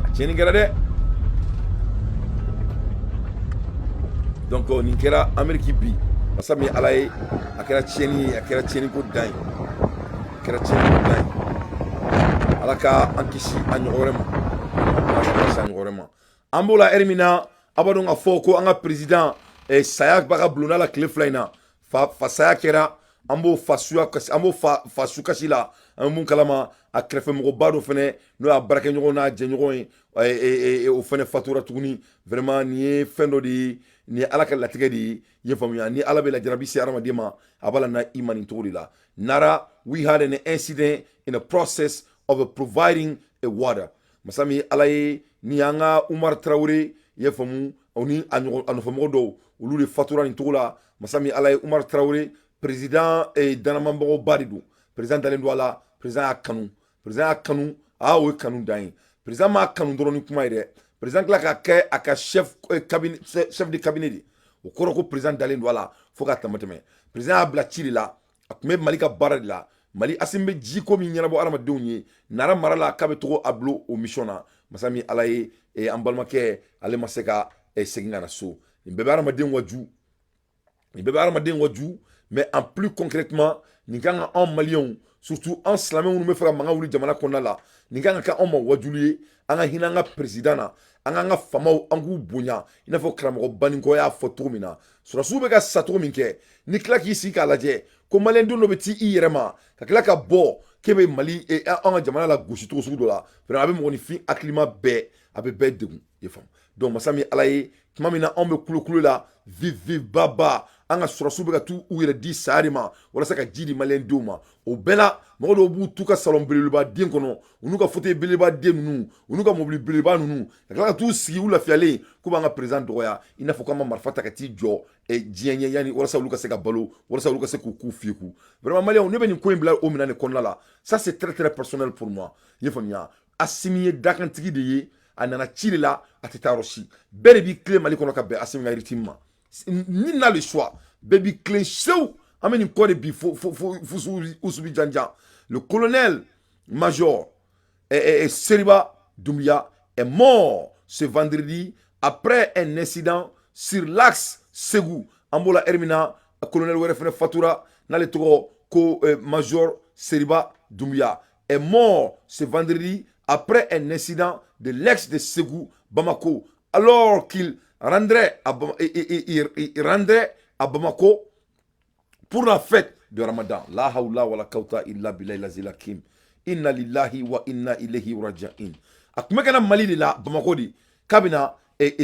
A tiɲɛni kɛra dɛ. Donc nin kɛra Amérique bi. Masa min Ala ye, a kɛra tiɲɛni ye, a kɛra tiɲɛni ko dan ye, a kɛra tiɲɛni ko dan ye. Ala ka an kisi a ɲɔgɔn wɛrɛ ma, Ala ka kisi a ɲɔgɔn wɛrɛ ma. An b'o la ɛri min na, a b'a dɔn k'a fɔ ko an ka président saya b'a ka bulonda la tile 2 in na. Fa fasaya kɛra, an b'o fa suya kasi, an b'o fa fa su kasi la. An bɛ mun kalama, a kɛrɛfɛmɔgɔba dɔ fɛnɛ, n'o y'a baarakɛɲɔgɔn n'a jɛɲɔgɔn ye, o fɛnɛ fatura tuguni. Vraiment, nin ye fɛn dɔ de ye, nin ye Ala ka latigɛ de ye, i ye faamuya. Ni Ala bɛ lajarabi se hadamaden ma, a b'a la na i ma nin cogo de la. Nara, we had an incident in the process of providing a water. Masa min Ala ye, ni an ka Umar Tarawele, i ye faamu, o ni a ɲɔgɔn a nɔfɛmɔgɔ dɔw, olu de fatura nin cogo la. Masa min Ala ye, Umar Tarawele, président danamabagaw de don. Président dalen don a la, président y'a kanu, président y'a kanu. Aa, o ye kanu dan ye. Président m'a kanu dɔrɔn ni kuma ye dɛ, président tila ka kɛ a ka chef cabinet, chef de cabinet de. O kɔrɔ ko président dalen don a la fo ka tɛmɛ tɛmɛ. Président y'a bila ci de la, a tun bɛ Mali ka baara de la. Mali Asimi bɛ ji ko min ɲɛnabɔ hadamadenw ye Nara mara la, k'a bɛ togo a bilo o mission na. Masa min Ala ye, an balimakɛ, ale ma se ka segin ka na so. Nin bɛɛ bɛ hadamaden waju, nin bɛɛ bɛ hadamaden waju. Mais en plus concrètement, nin kan ka anw maliyɛnw, surtout an silamɛ minnu bɛ fɛ ka mankan wuli jamana kɔnɔna la, nin kan ka kɛ anw ma wajulu ye. An ka hinɛ an ka président na, an k'an ka faamaw, an k'u bonya, i n'a fɔ karamɔgɔ Baninkɔ y'a fɔ cogo min na. Sɔrɔdasiw bɛ ka sa cogo min kɛ, ni tila k'i sigi k'a lajɛ ko maliyɛn den dɔ bɛ t'i i yɛrɛ ma ka tila ka bɔ k'e bɛ Mali, an ka jamana la gosi cogo sugu dɔ la, vraiment a bɛ mɔgɔninfin hakilima bɛɛ, a bɛ bɛɛ degun, i faamu. Donc masa min Ala ye, tuma min na anw bɛ kulokulu la, vive vive baba, an ka sɔrɔdasiw bɛ ka t'u u yɛrɛ di saya de ma walasa ka ji di maliyɛn denw ma. O bɛɛ la, mɔgɔ dɔw b'u t'u ka salon belebeleba den kɔnɔ, u n'u ka fauteuil belebeleba den ninnu, u n'u ka mobili belebeleba ninnu, ka tila ka t'u sigi u lafiyalen k'u b'an ka président dɔgɔya, i n'a fɔ k'an ma marifa ta ka t'i jɔ diɲɛ ɲɛ yanni walasa olu ka se ka balo, walasa olu ka se k'u k'u fiyeku. Vraiment maliyɛnw, ne bɛ nin ko in bila o minɛn de kɔnɔna la. Ça, c'est très très personnel pour moi, i ye faamuya. Asimi ye dakantigi de ye, a nana ci de la, a tɛ taa yɔrɔ si. Bɛɛ de b'i tilen Mali kɔnɔ ka bɛn Asimi ka rythme ma. Ni n'a le choix, bɛɛ b'i tilen sew. An bɛ nin kɔ de bi fo fo fo usubi janjan. Le colonel major Seriba Doumbia est mort ce vendredi après un incident sur l'axe Ségou. An b'o la heure min na, colonel wɛrɛ fɛnɛ fatura, n'ale tɔgɔ ko major Seriba Doumbia est mort ce vendredi après un incident de l'ex de Ségou Bamako, alors qu'il rendrait à Bamako pour la fête de Ramadan. La hawla wala kawta illa billahi lazil kim. Inna lillahi wa inna ilayhi raji'in. A tun bɛ ka na Mali de la Bamako de k'a bɛna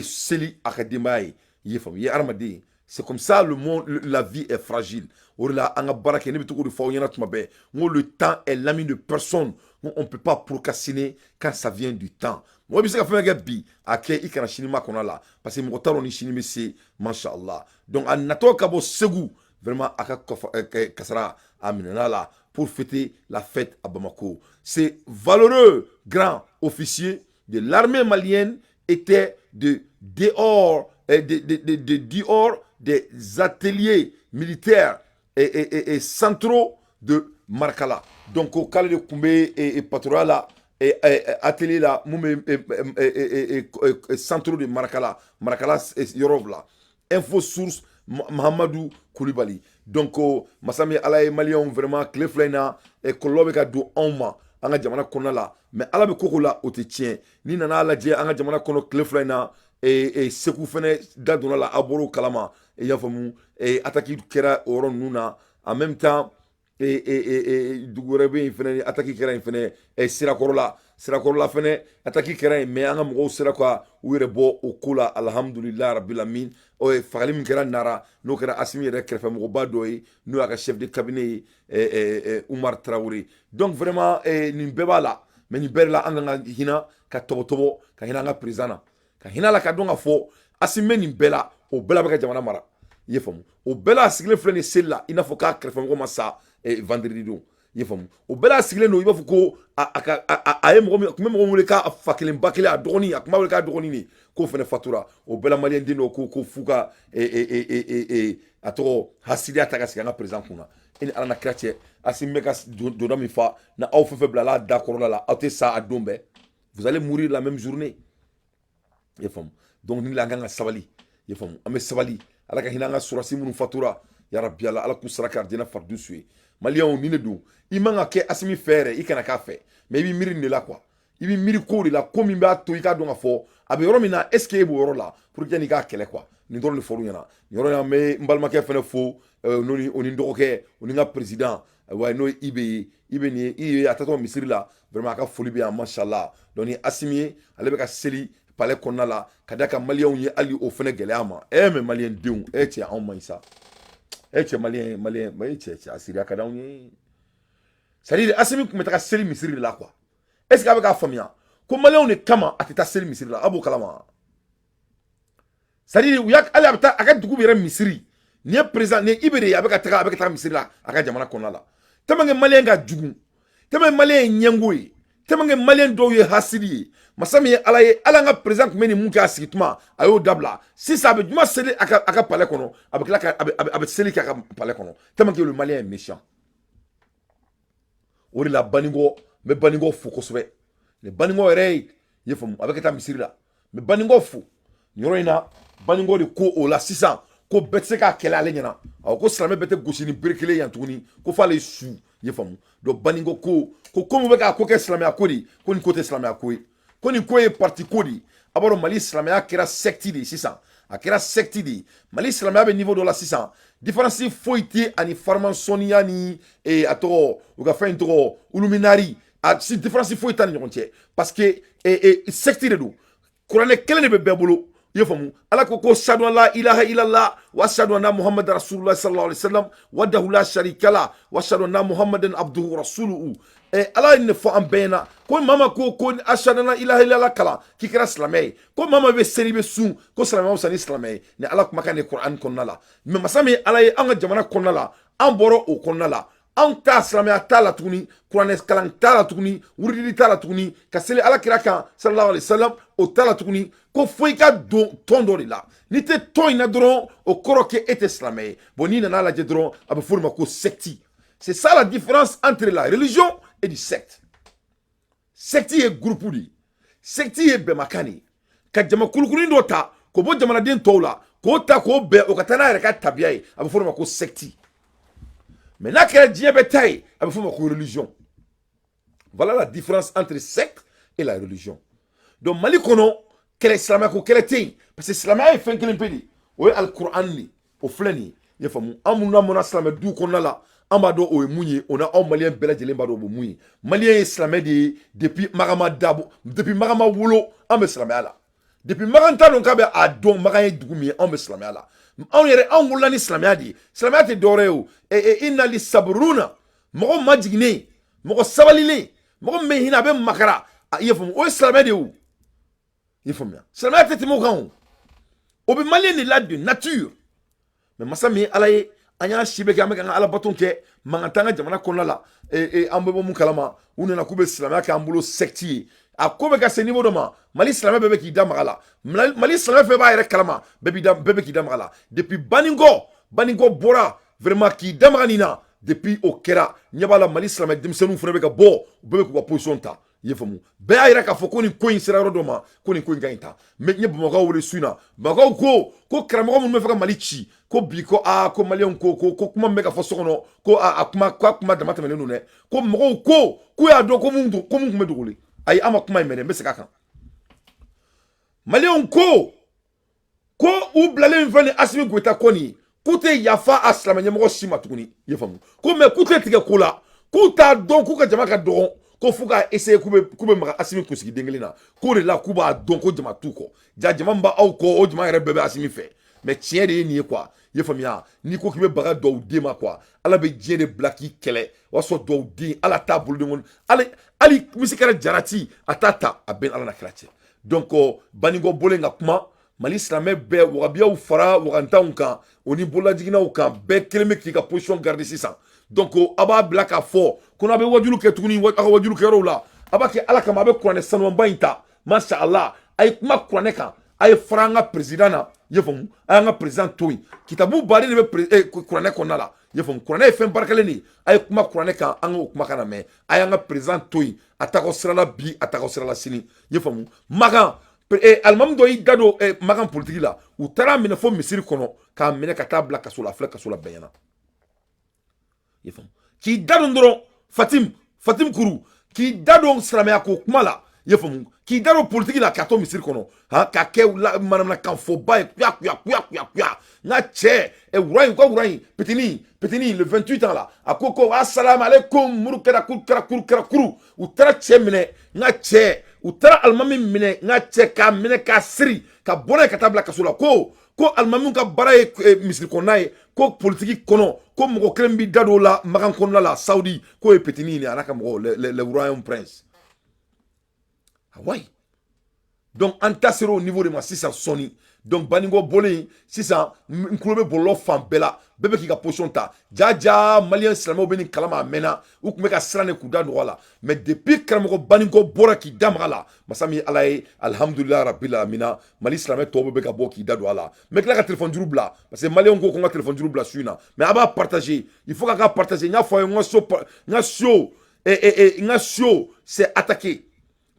seli a ka denbaya ye. I ye faamu, i ye hadamaden. C'est comme ça le monde, la vie est fragile. O de la an ka baara kɛ, ne bɛ to k'o de fɔ aw ɲɛna tuma bɛɛ. N ko le temps est l'ami de personne. N ko on peut pas procrastiner quand ça vient du temps. Mɔgɔ bɛ se ka fɛn kɛ bi, a kɛ i kana sini ma kɔnɔ la, parce que mɔgɔ t'a dɔn ni sini bɛ se, masha Allah. Donc a natɔ ka bɔ Segu, vraiment a ka kasara a minɛna la pour fêter la fête à Bamako. Ces valeureux grands officiers de l'armée malienne étaient de dehors, de dehors des ateliers militaires et centraux de Markala. Donc k'ale de tun bɛ patrouille la, atelier la mun bɛ centraux de Markala, Markala yɔrɔ la. Info source Mahamadou Koulibaly. Donc masa min Ala ye, maliyɛnw, vraiment tile 2 in na, kɔlɔlɔ bɛ ka don anw ma an ka jamana kɔnɔna la, mais Ala bɛ koko la, o tɛ tiɲɛ. N'i nana lajɛ an ka jamana kɔnɔ tile 2 in na, Segu fɛnɛ da donna la, a bɔr'o kalama, i y'a faamu, attaque kɛra o yɔrɔ ninnu na. En même temps, dugu wɛrɛ bɛ yen fɛnɛ, attaque kɛra yen fɛnɛ, Sirakɔrɔla. Sirakɔrɔla fɛnɛ, attaque kɛra yen, mais an ka mɔgɔw sera ka u yɛrɛ bɔ o ko la, alhamdulilayi rabbil alamin. Fagali min kɛra Nara, n'o kɛra Asimi yɛrɛ kɛrɛfɛmɔgɔba dɔ ye, n'o y'a ka chef de cabinet ye, Umar Tarawele. Donc vraiment, nin bɛɛ b'a la, mais nin bɛɛ de la, an kan ka hinɛ ka tɔbɔtɔbɔ, ka hinɛ an ka président na, ka hinɛ la, ka dɔn ka fɔ Asimi bɛ nin bɛɛ la, o bɛɛ la bɛ ka jamana mara, i ye faamu. O bɛɛ la, a sigilen filɛ nin seli la, i n'a fɔ k'a kɛrɛfɛmɔgɔ ma sa vendredi don, i ye faamu. O bɛɛ la, a sigilen don i b'a fɔ ko a ka a ye mɔgɔ min, a tun bɛ mɔgɔ min wele k'a fa kelen ba kelen, a dɔgɔnin, a tun b'a wele k'a dɔgɔnin de, k'o fana fatura. O bɛɛ la, maliyɛn den dɔ ko f'u ka a tɔgɔ hasidiya ta ka sigi an ka président kunna. E ni Ala na kira cɛ, Asimi bɛ ka donda min fa na, aw fɛn fɛn bila la da kɔrɔla la, aw tɛ sa a don bɛɛ, vous allez mourir la même journée, i ye faamu. Donc ni la, an kan ka sabali, i ye faamu, an bɛ sabali. Ala ka hinɛ an ka sɔrɔsi minnu fatura, yarabi Ala, Ala k'u sara k'arijɛnɛ faridusu ye. Maliyɛnw, nin de don, i man ka kɛ Asimi fɛ yɛrɛ, i kana k'a fɛ, mais i b'i miiri nin de la quoi, i b'i miiri kow de la, ko min b'a to i k'a dɔn ka fɔ a bɛ yɔrɔ min na, est ce que e b'o yɔrɔ la pour que yanni i k'a kɛlɛ quoi. Nin dɔrɔn de fɔr'u ɲɛna nin yɔrɔ in. An bɛ n balimakɛ fɛnɛ fo, n'o ni o ni n dɔgɔkɛ, o ni n ka président wa, n'o ye Ibe ye. Ibe nin ye, Ibe a taatɔ misiri la, vraiment a ka foli bɛ yan, mashallah. Donc ni Asimi ye, ale bɛ ka seli palais kɔnɔna la, ka da ka maliyɛnw ye, hali o fɛnɛ gɛlɛya ma. Mais maliyɛn denw, e cɛ, anw man ɲi sa. E cɛ, maliyɛn, maliyɛn, e cɛ, cɛ asiriya ka d'anw ye. C'est à dire, Asimi tun bɛ taga seli misiri de la quoi. Est ce que a bɛ k'a faamuya ko maliyɛnw de kama a tɛ taa seli misiri la? A b'o kalama. C'est à dire, u y'a hali a bɛ taa a ka dugu yɛrɛ misiri. Nin ye président, nin ye Ibe de ye, a bɛ ka taga, a bɛ ka taga misiri la a ka jamana kɔnɔna la. Tellement que maliyɛn ka jugu, tellement que maliyɛn ye ɲɛngo ye, tellement que maliyɛn dɔw ye hasidi ye. Masa min ye Ala ye, Ala, an ka président tun bɛ nin mun kɛ a sigi tuma, a y'o dabila. Sisan a bɛ juma seli a ka palais kɔnɔ, a bɛ tila ka a bɛ seli kɛ a ka palais kɔnɔ, tellement que le malien est méchant. O de la, Banikɔ, n bɛ Banikɔ fo kosɛbɛ. Ni Banikɔ yɛrɛ ye, i ye faamu, a bɛ ka taa misiri la, n bɛ Banikɔ fo nin yɔrɔ in na. Banikɔ de ko o la sisan ko bɛɛ tɛ se k'a kɛlɛ ale ɲɛna. Awɔ, ko silamɛ bɛɛ tɛ gosi ni bere kelen yan tuguni, ko f'ale su, i ye faamu. Donc Banikɔ ko komi bɛ k'a ko kɛ silamɛya ko de ye, ko nin ko tɛ silamɛya ko ye, ko nin ko ye parti ko de ye. A b'a dɔn, Mali silamɛya kɛra secte de ye sisan, a kɛra secte de ye. Mali silamɛya bɛ niveau dɔ la sisan, différence foyi tɛ ani franc-maçonnerie ni a tɔgɔ, u ka fɛn in tɔgɔ, Illuminati, a si différence foyi t'a ni ɲɔgɔn cɛ, parce que secte de don. Kuranɛ kelen de bɛ bɛɛ bolo, i ye faamu. Ala ko ashadu an la ilaha illallah wa ashadu anna Muhammad rasulullah sallallahu alaihi wasallam wahdahu la sharika la wa ashadu anna Muhammadan abduhu rasuluhu. Ala ye nin fɔ an bɛɛ ɲɛna ko maa ko ashadu an la ilaha illallah kalan k'i kɛra silamɛ ye, ko maa bɛ seli, bɛ sun, ko silamɛ fisa ni silamɛ ye. Ni Ala kumakan de Kuran kɔnɔna la. Mais masa min Ala ye, an ka jamana kɔnɔna la, an bɔra o kɔnɔna la, anw ta silamɛya t'a la tuguni, kuranɛ kalan t'a la tuguni, wurudili t'a la tuguni, ka seli Ala kira kan sallallahu alaihi wasallam, o t'a la tuguni, ko fo i ka don tɔn dɔ de la. N'i tɛ tɔn in na dɔrɔn, o kɔrɔ k'e tɛ silamɛ ye. Bon, n'i nana lajɛ dɔrɔn, a bɛ f'o de ma ko secte. C'est ça la différence entre la religion et du secte. Secte ye groupe de ye, secte ye bɛnbakan de ye, ka jama kulukurunin dɔ ta k'o bɔ jamanaden tɔw la, k'o ta k'o bɛn, o ka taa n'a yɛrɛ ka tabiya ye, a bɛ f'o de ma ko secte. Mais n'a kɛra diɲɛ bɛɛ ta ye, a bɛ f'o ma ko religion. Voilà la différence entre secte et la religion. Donc Mali kɔnɔ, kɛlɛ, silamɛya ko kɛlɛ tɛ yen, parce que silamɛya ye fɛn kelen pe de, o ye alikuran de, o filɛ nin ye, i ye faamu. An minnu lamɔna silamɛ du kɔnɔna la, an b'a dɔn o ye mun ye. O na, anw maliyɛn bɛɛ lajɛlen b'a dɔn o bɛ mun ye. Maliyɛn ye silamɛ de ye depuis Makan ma dabɔ, depuis Makan ma wolo, an bɛ silamɛya la. Depuis Makan t'a dɔn k'a bɛ a dɔn Makan ye dugu min ye, anw bɛ silamɛya la. Anw yɛrɛ, anw wolola ni silamɛya de ye. Silamɛya tɛ dɔwɛrɛ ye o inna li saburuna, mɔgɔ majiginnen, mɔgɔ sabalilen, mɔgɔ min bɛ hinɛ, a bɛ makara, i ye faamu, o ye silamɛ de ye o, i ye faamuya. Silamɛya tɛ tɛmɛ o kan. O bɛ maliyɛn de la de nature. Mais masa min ye Ala ye, an y'a si bɛɛ kɛ an bɛ ka an ka alabato kɛ, mankan t'an ka jamana kɔnɔna la. An bɛ bɔ mun kalama? U nana k'u bɛ silamɛya kɛ an bolo secte ye. A ko bɛ ka se niveau dɔ ma, Mali silamɛ bɛɛ bɛ k'i da maga la. Mali silamɛ fɛn b'a yɛrɛ kalama, bɛɛ b'i da, bɛɛ bɛ k'i da maga la. Depuis Banikɔ bɔra vraiment k'i da maga nin na, depuis o kɛra, ɲɛ b'a la, Mali silamɛ denmisɛnninw fana bɛ ka bɔ, u bɛɛ bɛ k'u ka position ta, i ye faamu. Bɛɛ y'a yira k'a fɔ ko nin ko in sera yɔrɔ dɔ ma, ko nin ko in ka ɲi ta. Mais n ye Bamakɔkaw wele su in na. Bamakɔkaw ko karamɔgɔ minnu bɛ fɛ ka Mali ci, ko bi ko aa, ko maliyɛnw ko kuma min bɛ ka fɔ so kɔnɔ, ko a kuma, ko a kuma dama tɛmɛnen don dɛ, ko mɔgɔw ko k'u y'a dɔn ko mun ko mun tun bɛ dogolen. Ayi, an ma kuma in mɛn dɛ, n bɛ segin a kan. Maliyɛnw ko Ko u bilalen min filɛ ni Asimi Goyita kɔ nin ye, k'u tɛ yafa a silamɛ ɲɛmɔgɔ si ma tuguni. I ye faamu? Ko mais k'u tɛ tigɛ ko la, k'u t'a dɔn k'u ka jama ka dɔgɔn, ko f'u ka essayer k'u bɛ maga Asimi kunsigi den kelen na, k'o de la k'u b'a dɔn ko jama t'u kɔ. Ja jama min b'aw kɔ, o jama yɛrɛ bɛɛ bɛ Asimi fɛ. Mais tiɲɛ de ye nin ye quoi. I ye faamuya? N'i ko k'i bɛ baga dɔw den ma quoi, Ala bɛ diɲɛ de bila k'i kɛlɛ. O y'a sɔrɔ dɔw den Ala t'a boloden kɔnɔ, hali misi kɛra jarati, a t'a ta. A bɛɛ ni Ala na kira cɛ. Donc Banikɔ bɔlen ka kuma, Mali silamɛ bɛɛ, wagabiyaw fara wagantanw kan, o ni bololajiginnaw kan, bɛɛ kelen bɛ k'i ka position garder sisan. Donc a b'a bila k'a fɔ ko n'a bɛ wajulu kɛ tuguni aw ka wajulu kɛyɔrɔw la, a b'a kɛ Ala kama. A bɛ kuranɛ sanumanba in ta, masha Allah, a ye kuma kuranɛ kan, a ye fara an ka président na. I ye faamu? A y'an ka président to yen. Kitabu baden de bɛ kuranɛ kɔnɔna la. I ye faamu? Kuranɛ ye fɛn barikalen de ye. A ye kuma kuranɛ kan, an k'o kumakan na mɛn. A y'an ka président to yen, a taga sira la bi, a taga sira la sini. I ye faamu? Makan alimami dɔ y'i da don Makan politiki la, u taara minɛ fo misiri kɔnɔ, k'a minɛ ka taa bila kaso la. A filɛ kaso la bɛɛ ɲɛna. I ye faamu? K'i da don dɔrɔn, Fatim Kuru, k'i da don silamɛya ko kuma la, i ye faamu, k'i da don politiki la, k'a to misiri kɔnɔ, han, k'a kɛ manamanakan fɔba ye, kuya kuya kuya kuya kuya. N ka cɛ, wura in, ka wura in petini petini, le 28 ans la, a ko ko asalamu aleykum, muru kɛra kuru kɛra kuru kɛra kuru. U taara cɛ minɛ, n ka cɛ, u taara alimami minɛ, n ka cɛ, k'a minɛ k'a siri ka bɔ n'a ye ka taa bila kaso la. Ko alimamiw ka baara ye misiri kɔnɔna ye, ko politiki kɔnɔ, ko mɔgɔ kelen b'i da don o la Makan kɔnɔna la, Saudi, k'o ye petini ye, a n'a ka mɔgɔw, le royaume prince. Awayi, donc an ta sera o niveau de ma sisan sɔɔni. Donc Banikɔ bɔlen sisan, n tulo bɛ bɔlɔlɔ fan bɛɛ la, bɛɛ bɛ k'i ka position ta. Ja ja, maliyɛn silamɛw bɛ nin kalama, a mɛnna, u tun bɛ ka siran de k'u da nɔgɔ la. Mais depuis karamɔgɔ Banikɔ bɔra k'i da maga la, masa min ye Ala ye, alhamdulilayi rabil alamina, Mali silamɛ tɔw bɛ ka bɔ k'i da don a la. N bɛ tila ka téléphone juru bila, parce que maliyɛnw ko ko n ka téléphone juru bila su in na. Mais a b'a partager, il faut k'a ka partager. N y'a fɔ a ye, n ka so, n ka so, n ka so c'est attaqué,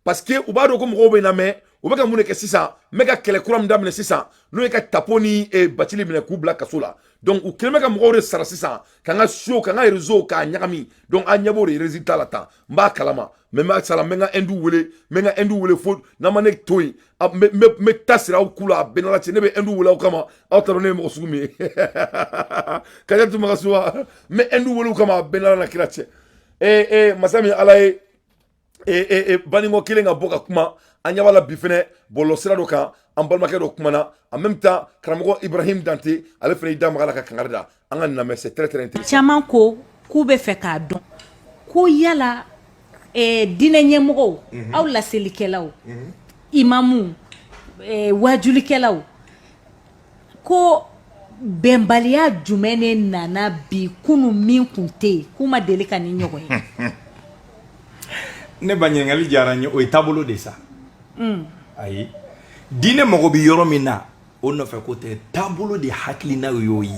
parce que u b'a dɔn ko mɔgɔw bɛ na. Mɛ u bɛ ka mun de kɛ sisan? N bɛ ka kɛlɛ kura min daminɛ sisan, n'o ye ka Tapo ni Bacili minɛ k'u bila kaso la. Donc u kɛlen bɛ ka mɔgɔw de sara sisan ka n ka so, ka n ka réseau k'a ɲagami. Donc an ɲɛ b'o de résultat la tan. N b'a kalama, mais n b'a sara, n bɛ n ka Hindu wele, n bɛ n ka Hindu wele fo n'a ma ne to yen, n bɛ ta siri aw ku la. A bɛɛ n'Ala cɛ, ne bɛ Hindu wele aw kama. Aw t'a dɔn ne ye mɔgɔ sugu min ye. Kajatu Magasuba, n bɛ Hindu wele u kama, a bɛɛ n'Ala na kira cɛ. Ee, masa min Ala ye, Banikɔ kelen ka bɔ ka kuma, an ɲɛ b'a la bi fɛnɛ bɔlɔlɔsira dɔ kan, an balimakɛ dɔ kumana. En même temps, karamɔgɔ Ibrahim Dante, ale fɛnɛ y'i da maga la ka kangari da. An ka lamɛn, c'est très très intéressant. Caman ko k'u bɛ fɛ k'a dɔn ko yala diinɛ ɲɛmɔgɔw, aw laselikɛlaw, imamu, wajulikɛlaw, ko bɛnbaliya jumɛn de nana bi kunun min kun tɛ yen, k'u ma deli ka nin ɲɔgɔn ye? Ne ba, ɲininkali diyara n ye. O ye taabolo de sa. Ayi, diinɛ mago bɛ yɔrɔ min na, o nɔfɛ ko tɛ, taabolo de hakilina y'o ye.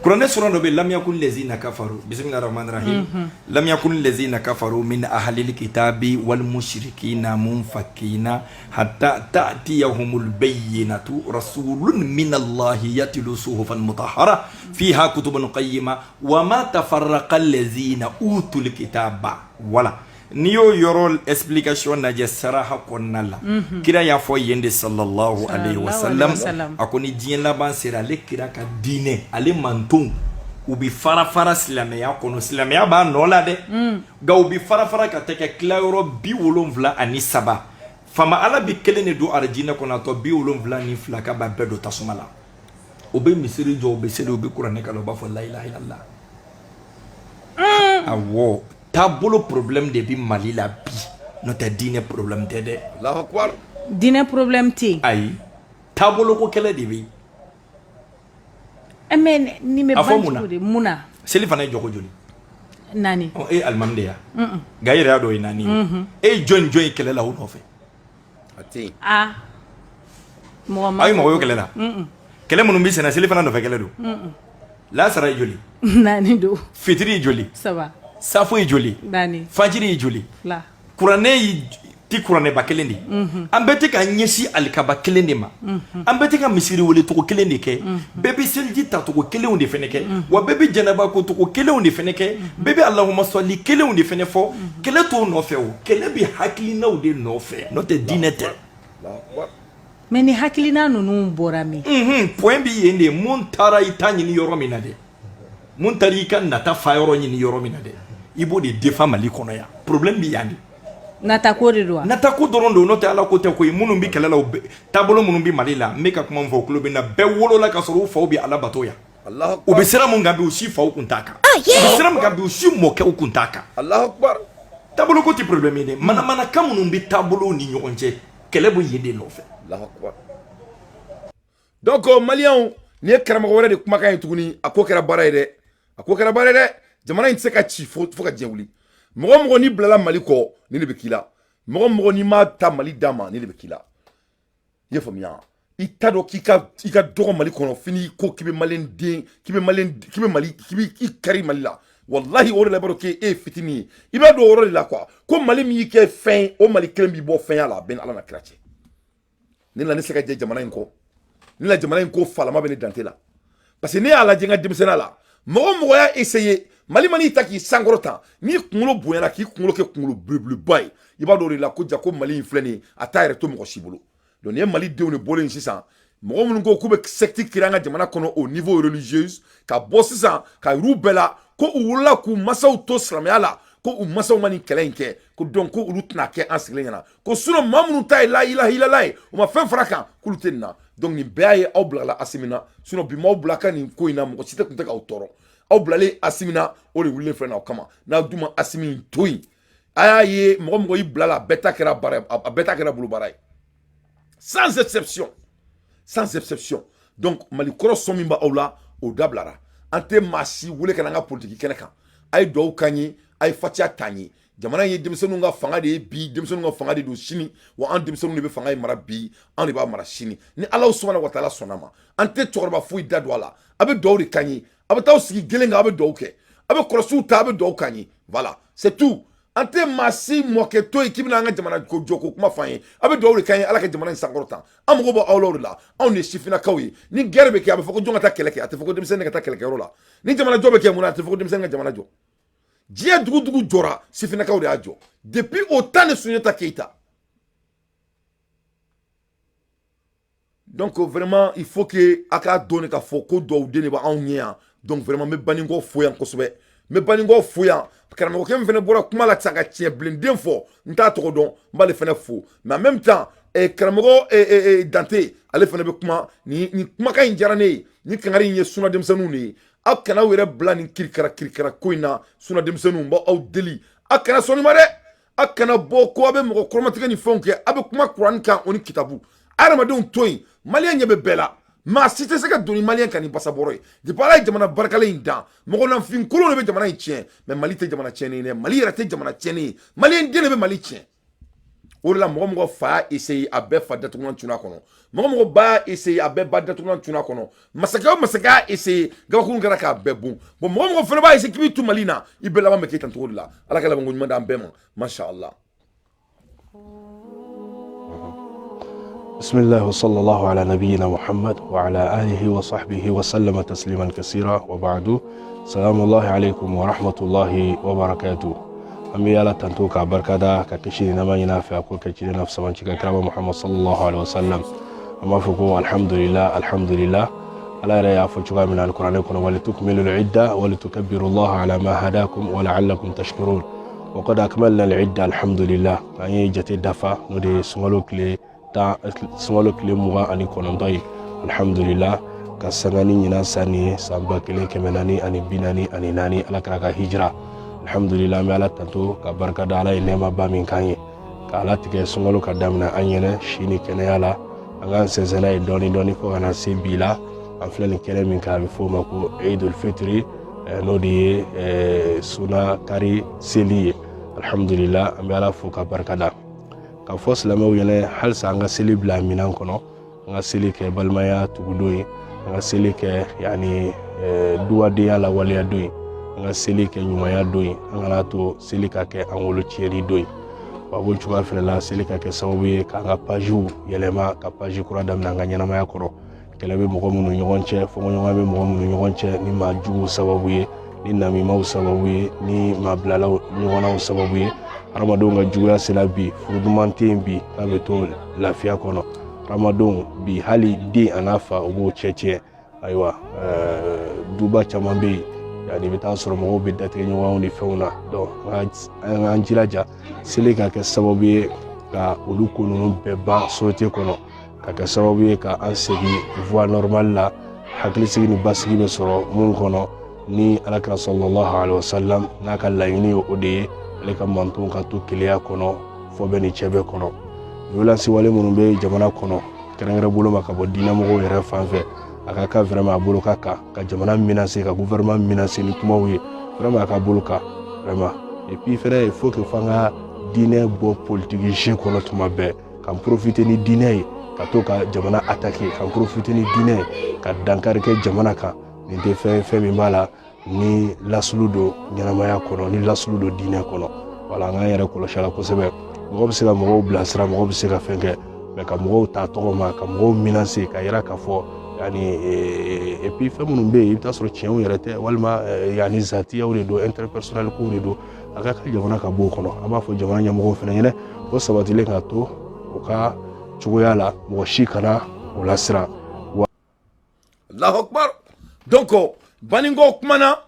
Kuranɛ sura dɔ bɛ, lam yakun lezina kafaru, bisimilahi rahmani rahim, lam yakun lezina kafaru min ahlil kitabi wal mushrikina munfakina hatta ta'tiyahumul bayyinatu rasulun min allahi yatlu suhufan mutahhara fiha kutubun qayyima wa ma tafarraqa lezina utul kitaba. Wala n'i y'o yɔrɔ explication lajɛ saraha kɔnɔna la, kira y'a fɔ yen de, sallallahu alaihi wasallam, a ko ni diɲɛ laban sera, ale kira ka diinɛ, ale mantonw, u bɛ fara fara silamɛya kɔnɔ. Silamɛya b'a nɔ la dɛ, nka u bɛ fara fara ka tɛ kɛ tilayɔrɔ 73. Faama Ala bɛ kelen de don arijinɛ kɔnɔ, a tɔ 72 ka b'a bɛɛ don tasuma la. U bɛ misiri jɔ, u bɛ seli, u bɛ kuranɛ kalan, u b'a fɔ la ilaha illallah. Awɔ, taabolo problème de bɛ Mali la bi, n'o tɛ diinɛ problème tɛ dɛ. Allahu akbar. Diinɛ problème tɛ yen. Ayi, taabolo ko kɛlɛ de bɛ yen. Mais nin bɛ A fɔ ban mun na? cogo di? Mun na? Seli fana ye jɔko joli? Naani. Ɔ, e ye alimami de ya? Nka e yɛrɛ y'a dɔn o ye naani ye. E ye jɔn jɔn ye kɛlɛ la o nɔfɛ? A tɛ yen. Ah, mɔgɔ ma. Aw ye mɔgɔ ye o kɛlɛ la? Kɛlɛ minnu bɛ senna, seli fana nɔfɛ kɛlɛ don. Lasara ye joli? Naani don. Fitiri ye joli? Saba. Safo ye joli? Naani. Fajiri ye joli? Fila. Kuranɛ yi ti kuranɛba kelen de ye. An bɛɛ tɛ ka ɲɛsin alikaba kelen de ma, an bɛɛ tɛ ka misiri wele cogo kelen de kɛ, bɛɛ bɛ seliji tacogo kelenw de fɛnɛ kɛ, wa bɛɛ bɛ janaba ko cogo kelenw de fɛnɛ kɛ, bɛɛ bɛ alahuma sɔli kelenw de fɛnɛ fɔ. Kɛlɛ t'o nɔfɛ, o kɛlɛ bɛ hakilinaw de nɔfɛ, n'o tɛ diinɛ tɛ. Allahu akbar. Mais ni hakilina ninnu bɔra min? Point bɛ yen de. Mun taara i ta ɲini yɔrɔ min na dɛ, mun taara i ka nata fa yɔrɔ ɲini yɔrɔ min na dɛ, i b'o de défend Mali kɔnɔ yan. Problème bɛ yan de. Natako de don wa? Natako dɔrɔn don, n'o tɛ Ala ko tɛ koyi. Minnu bɛ kɛlɛ la, taabolo minnu bɛ Mali la, n bɛ ka kuma min fɔ, o tulo bɛ n na. Bɛɛ wolola ka sɔrɔ u faw bɛ Ala bato yan. U bɛ sira mun kan bi, u si faw kun t'a kan. U bɛ sira mun kan bi, u si mɔkɛw kun t'a kan. Allahu akbar. Taabolo ko tɛ problème ye dɛ. Manamanakan minnu bɛ taabolow ni ɲɔgɔn cɛ, kɛlɛ bɛ yen de nɔfɛ. Allahu akbar. Donc maliyɛnw, nin ye karamɔgɔ wɛrɛ de kumakan ye tuguni. A ko kɛra baara ye dɛ, a ko kɛra baara ye dɛ. Jamana in tɛ se ka ci fo ka diɲɛ wuli. Mɔgɔ mɔgɔ n'i bilala Mali kɔ, nin de bɛ k'i la. Mɔgɔ mɔgɔ n'i ma ta Mali d'a ma, nin de bɛ k'i la. I ye faamuya? I t'a dɔn k'i ka i ka dɔgɔ Mali kɔnɔ fo n'i ko k'i bɛ maliyɛn den, k'i bɛ maliyɛn, k'i bɛ Mali, k'i bɛ i kari Mali la. Walahi, o de la i b'a dɔn k'e ye fitinin ye. I b'a dɔn o yɔrɔ de la quoi, ko Mali min y'i kɛ fɛn ye, o Mali kelen b'i bɔ fɛnya la. A bɛɛ ni Ala na kira cɛ. Ne la, ne se ka jɛ jamana in kɔ. Ne la, jamana in ko falama bɛ ne dante la, parce que ne y'a lajɛ n ka denmisɛnninya la, mɔgɔ mɔgɔ y'a essayer Mali man'i ta k'i sankɔrɔ tan, n'i kunkolo bonyana k'i kunkolo kɛ kunkolo belebeleba ye, i b'a dɔn o de la ko ja ko Mali in filɛ nin ye, a t'a yɛrɛ to mɔgɔ si bolo. Donc nin ye Mali denw de bɔlen sisan, mɔgɔ minnu ko k'u bɛ secte créer an ka jamana kɔnɔ au niveau religieuse, ka bɔ sisan ka yir'u bɛɛ la ko u wolola k'u masaw to silamɛya la, ko u masaw ma nin kɛlɛ in kɛ, ko donc ko olu tɛna kɛ an sigilen ɲɛna, ko sinon maa minnu ta ye la ilaha illallah ye, u ma fɛn fara kan, k'olu tɛ nin na. Donc nin bɛɛ y'a ye aw bilala Asimi na. Sinon bi m'aw bila ka nin ko in na, mɔgɔ si tɛ tun tɛ k'aw tɔɔrɔ. Aw bilalen Asimi na, o de wulilen filɛ nin aw kama. N'aw dun ma Asimi in to yen, a y'a ye mɔgɔ mɔgɔ y'i bila la, a bɛɛ ta kɛra baara ye, a bɛɛ ta kɛra bolobaara ye, sans exception, sans exception. Donc Mali kɔrɔ sɔn min b'aw la, o dabilara. An tɛ maa si wele ka na an ka politiki kɛnɛ kan. A ye dugawu k'an ye, a ye fatiya t'an ye. Jamana in ye denmisɛnninw ka fanga de ye bi, denmisɛnninw ka fanga de don sini. Wa an denmisɛnninw de bɛ fanga in mara bi, an de b'a mara sini, ni Ala subahana wa taala sɔnna ma. An tɛ cɛkɔrɔba foyi da don a la. A bɛ dugawu de k'an ye. A bɛ taa sigi gelen kan, a bɛ dugawu kɛ. A bɛ kɔlɔsiw ta, a bɛ dugawu k'an ye. Voilà, c'est tout. An tɛ maa si mɔkɛ to yen k'i bɛna an ka jamana ko jɔ ko kuma f'an ye. A bɛ dugawu de k'an ye, Ala ka jamana in sankɔrɔta. An mago bɛ aw la o de la. Anw de ye sifinnakaw ye. Ni guerre bɛ kɛ, a bɛ fɔ ko jɔn ka taa kɛlɛ kɛ? A tɛ fɔ ko denmisɛnnin ka taa kɛlɛkɛyɔrɔ la. Ni jamana jɔ bɛ kɛ, mun na a tɛ fɔ ko denmisɛnnin ka jamana jɔ? Diɲɛ dugu dugu jɔra, sifinnakaw de y'a jɔ depuis au temps de Sunjata Keita. Donc vraiment, il faut que a k'a dɔn k'a fɔ ko dugawuden de b'anw ɲɛ yan. Donc vraiment, n bɛ Baninkɔ fo yan kosɛbɛ, n bɛ Baninkɔ fo yan. Karamɔgɔkɛ min fana bɔra kuma la sisan ka tiɲɛ bilenden fɔ, n t'a tɔgɔ dɔn, n b'ale fana fo. Mais en même temps, karamɔgɔ Dante, ale fana bɛ kuma. Nin kumakan in diyara ne ye. Nin kangari in ye suna denmisɛnninw de ye. Aw kana aw yɛrɛ bila nin kirikara kirikara ko in na. Suna denmisɛnninw, n b'aw deli, aw kana sɔn nin ma dɛ. Aw kana bɔ ko aw bɛ mɔgɔ kɔrɔmatigɛ ni fɛnw kɛ. Aw bɛ kuma kuranɛ kan, o ni kitabu. Adamadenw to yen, maliyɛn ɲɛ bɛ bɛɛ la. Maa si tɛ se ka don ni maliyɛn kan ni basabɔrɔ ye. Depuis Ala ye jamana barikalen in dan, mɔgɔninfin kolon de bɛ jamana in tiɲɛ. Mais Mali tɛ jamana tiɲɛnen ye dɛ. Mali yɛrɛ tɛ jamana tiɲɛnen ye, maliyɛn den de bɛ Mali tiɲɛ. O de la, mɔgɔ mɔgɔ fa y'a essayer, a bɛɛ fa datugulan tunna kɔnɔ. Mɔgɔ mɔgɔ ba y'a essayer, a bɛɛ ba datugulan tunna kɔnɔ. Masakɛ o masakɛ y'a essayer, gabakurun kɛra k'a bɛɛ bon. Bon, mɔgɔ mɔgɔ fana b'a essayer k'i b'i tu Mali na, i bɛɛ laban bɛ kɛ tan cogo de la. Ala ka labanko ɲuman d'an bɛɛ ma. Masha Allah. بسم الله وصلى الله على نبينا محمد وعلى آله وصحبه وسلم تسليما كثيرا وبعد سلام الله عليكم ورحمة الله وبركاته. An bɛ Ala tanto k'a barikada, ka kisi ni nɛɛma ɲini a fɛ, a k'o kɛ ciden na fisamanci ka kiraba Muhammad sallallahu alaihi wasallam. An b'a fɔ ko alhamdulillah, alhamdulillah. Ala yɛrɛ y'a fɔ cogoya min na alikuranɛ kɔnɔ: walitukmilu al-idda walitukabbiru Allah ala ma hadakum wa la'allakum tashkurun. Wa qad akmalna al-idda, alhamdulillah. An ye jate dafa, n'o de ye sunkalo tile 10, sunkalo tile 29 ye, alhamdulillah. Ka sanga ni ɲinan san nin ye, san 1444 Ala kira ka hijira, alhamdulillah. An bɛ Ala tanto ka barika da, Ala ye nɛɛmaba min k'an ye, ka Ala tigɛ sunkalo ka daminɛ an ɲɛnɛ si ni kɛnɛya la. An k'an sɛnsɛn n'a ye dɔɔni dɔɔni fo ka na se bi la. An filɛ nin kɛnɛ min kan, a bɛ f'o ma ko Eidul Fitri, n'o de ye suna kari seli ye, alhamdulillah. An bɛ Ala fo ka barika da, k'a fɔ silamɛw ɲɛnɛ halisa an ka seli bila minɛn kɔnɔ, an ka seli kɛ balimaya tugudon ye, an ka seli kɛ yani duwadenya lawaleya don ye, an ka seli kɛ ɲumanya don ye. An kana to seli ka kɛ an wolo tiɲɛni don ye. Wa b'o cogoya fɛnɛ la, seli ka kɛ sababu ye k'an ka pajiw yɛlɛma, ka paji kura daminɛ an ka ɲɛnamaya kɔrɔ. Kɛlɛ bɛ mɔgɔ minnu ɲɔgɔn cɛ, fɔnkɔɲɔgɔnya bɛ mɔgɔ minnu ɲɔgɔn cɛ, ni maa juguw sababu ye, ni namimaw sababu ye, ni maa bilalaw ɲɔgɔnnaw sababu ye, hadamadenw ka juguya sera bi, furu duman tɛ yen bi k'a bɛ to lafiya kɔnɔ. Hadamadenw bi, hali den a n'a fa, o b'o cɛ tiɲɛ. Ayiwa, duba caman bɛ yen, yani i bɛ taa sɔrɔ mɔgɔw bɛ datigɛ ɲɔgɔnw ni fɛnw na. Donc an k'an jilaja seli ka kɛ sababu ye ka olu ko ninnu bɛɛ ban société kɔnɔ, ka kɛ sababu ye ka an segin voie normale la, hakilisigi ni basigi bɛ sɔrɔ mun kɔnɔ. Ni Alakira sallallahu alaihi wasallam n'a ka laɲini ye o de ye, ale ka mantonw ka to keleya kɔnɔ, fɔ bɛ ni cɛ bɛ kɔnɔ. Violence wale minnu bɛ jamana kɔnɔ, kɛrɛnkɛrɛn bolo ma ka bɔ diinɛmɔgɔw yɛrɛ fan fɛ, a ka kan vraiment a bolo ka kan ka jamana menacer, ka gouvernement menacer ni kumaw ye. Vraiment, a ka bolo kan vraiment. Et puis fɛnɛ, il faut que f'an ka diinɛ bɔ politique jeu kɔnɔ tuma bɛɛ, k'an profiter ni diinɛ ye ka to ka jamana attaquer, k'an profiter ni diinɛ ye ka dankari kɛ jamana kan. Nin tɛ fɛn fɛn min b'a la ni lasulu don ɲɛnamaya kɔnɔ, ni lasulu don diinɛ kɔnɔ. Wala an k'an yɛrɛ kɔlɔsi a la kosɛbɛ. Mɔgɔ bɛ se ka mɔgɔw bilasira, mɔgɔ bɛ se ka fɛn kɛ, mais ka mɔgɔw ta tɔgɔ ma, ka mɔgɔw menacer, ka yira k'a fɔ yani. Et puis fɛn minnu bɛ yen, i bɛ taa sɔrɔ tiɲɛw yɛrɛ tɛ, walima yani zatiyaw de don, interpersonnel kow de don. A ka kan jamana ka bɔ o kɔnɔ. An b'a fɔ jamana ɲɛmɔgɔw fana ɲɛna, o sabatilen ka to o ka cogoya la, mɔgɔ si kana o lasiran wa. Allahu akbar. Donc Baninko kumana,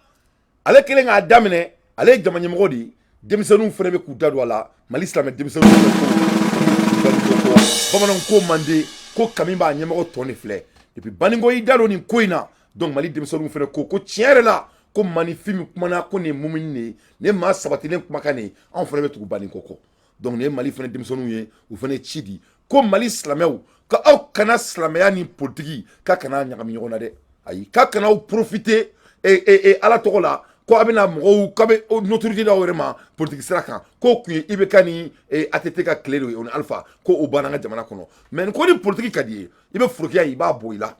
ale kelen k'a daminɛ, ale ye jama ɲɛmɔgɔ de ye. Denmisɛnninw fana bɛ k'u da don a la. Mali silamɛ denmisɛnninw fana ko Baninko kɔ, bamananw ko mande ko kami b'a ɲɛmɔgɔ tɔ de filɛ. Depuis Baninko y'i da don nin ko in na, donc Mali denmisɛnninw fana ko ko tiɲɛ yɛrɛ la, ko maninfin min kumana, ko nin ye mumini de ye, nin ye maa sabatilen kumakan de ye, anw fana bɛ tugu Baninko kɔ. Donc nin ye Mali fana denmisɛnninw ye, u fana ye ci di ko Mali silamɛw ka aw kana silamɛya ni politiki k'a kana ɲagami ɲɔgɔn na dɛ. Ayi, k'a kana aw profiter Ala tɔgɔ la ko a bɛna mɔgɔw k'a bɛ notoriété d'aw yɛrɛ ma politiki sira kan. K'o kun ye IBK ni ATT ka tile de ye, o ni Alpha, ko o banna an ka jamana kɔnɔ. Mais ko ni politiki ka di ye, i bɛ forokiya ye, i b'a bɔ i la,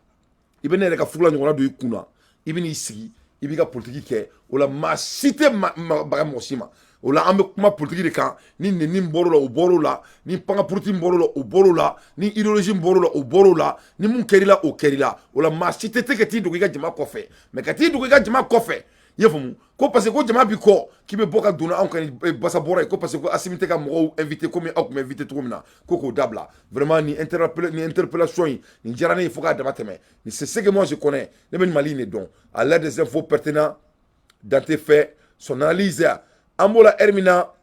i bɛ ne yɛrɛ ka fugula ɲɔgɔnna don i kun na, i bɛ n'i sigi, i b'i ka politiki kɛ. O la maa si tɛ baga mɔgɔ si ma. O la an bɛ kuma politiki de kan. Ni nɛni bɔr'o la, o bɔr'o la. Ni panga politique bɔr'o la, o bɔr'o la. Ni idéologie bɔr'o la, o bɔr'o la. Ni mun kɛr'i la, o kɛr'i la. O la maa si tɛ ka t'i dogo i ka jama kɔfɛ, mais ka t'i dogo i ka jama kɔfɛ, i y'a faamu, ko parce que ko jama b'i kɔ, k'i bɛ bɔ ka don anw kan ni basa bɔra ye, ko parce que ko Assimi tɛ ka mɔgɔw invité komi aw tun bɛ invité cogo min na, ko k'o dabila. Vraiment, nin interpellation in, nin diyara ne ye fo k'a dama tɛmɛ. Nin, c'est ce que moi je connais. Ne bɛ Mali in de dɔn. À l'aide des infos pertinentes, Dante fait son analyse. An b'o la heure min na,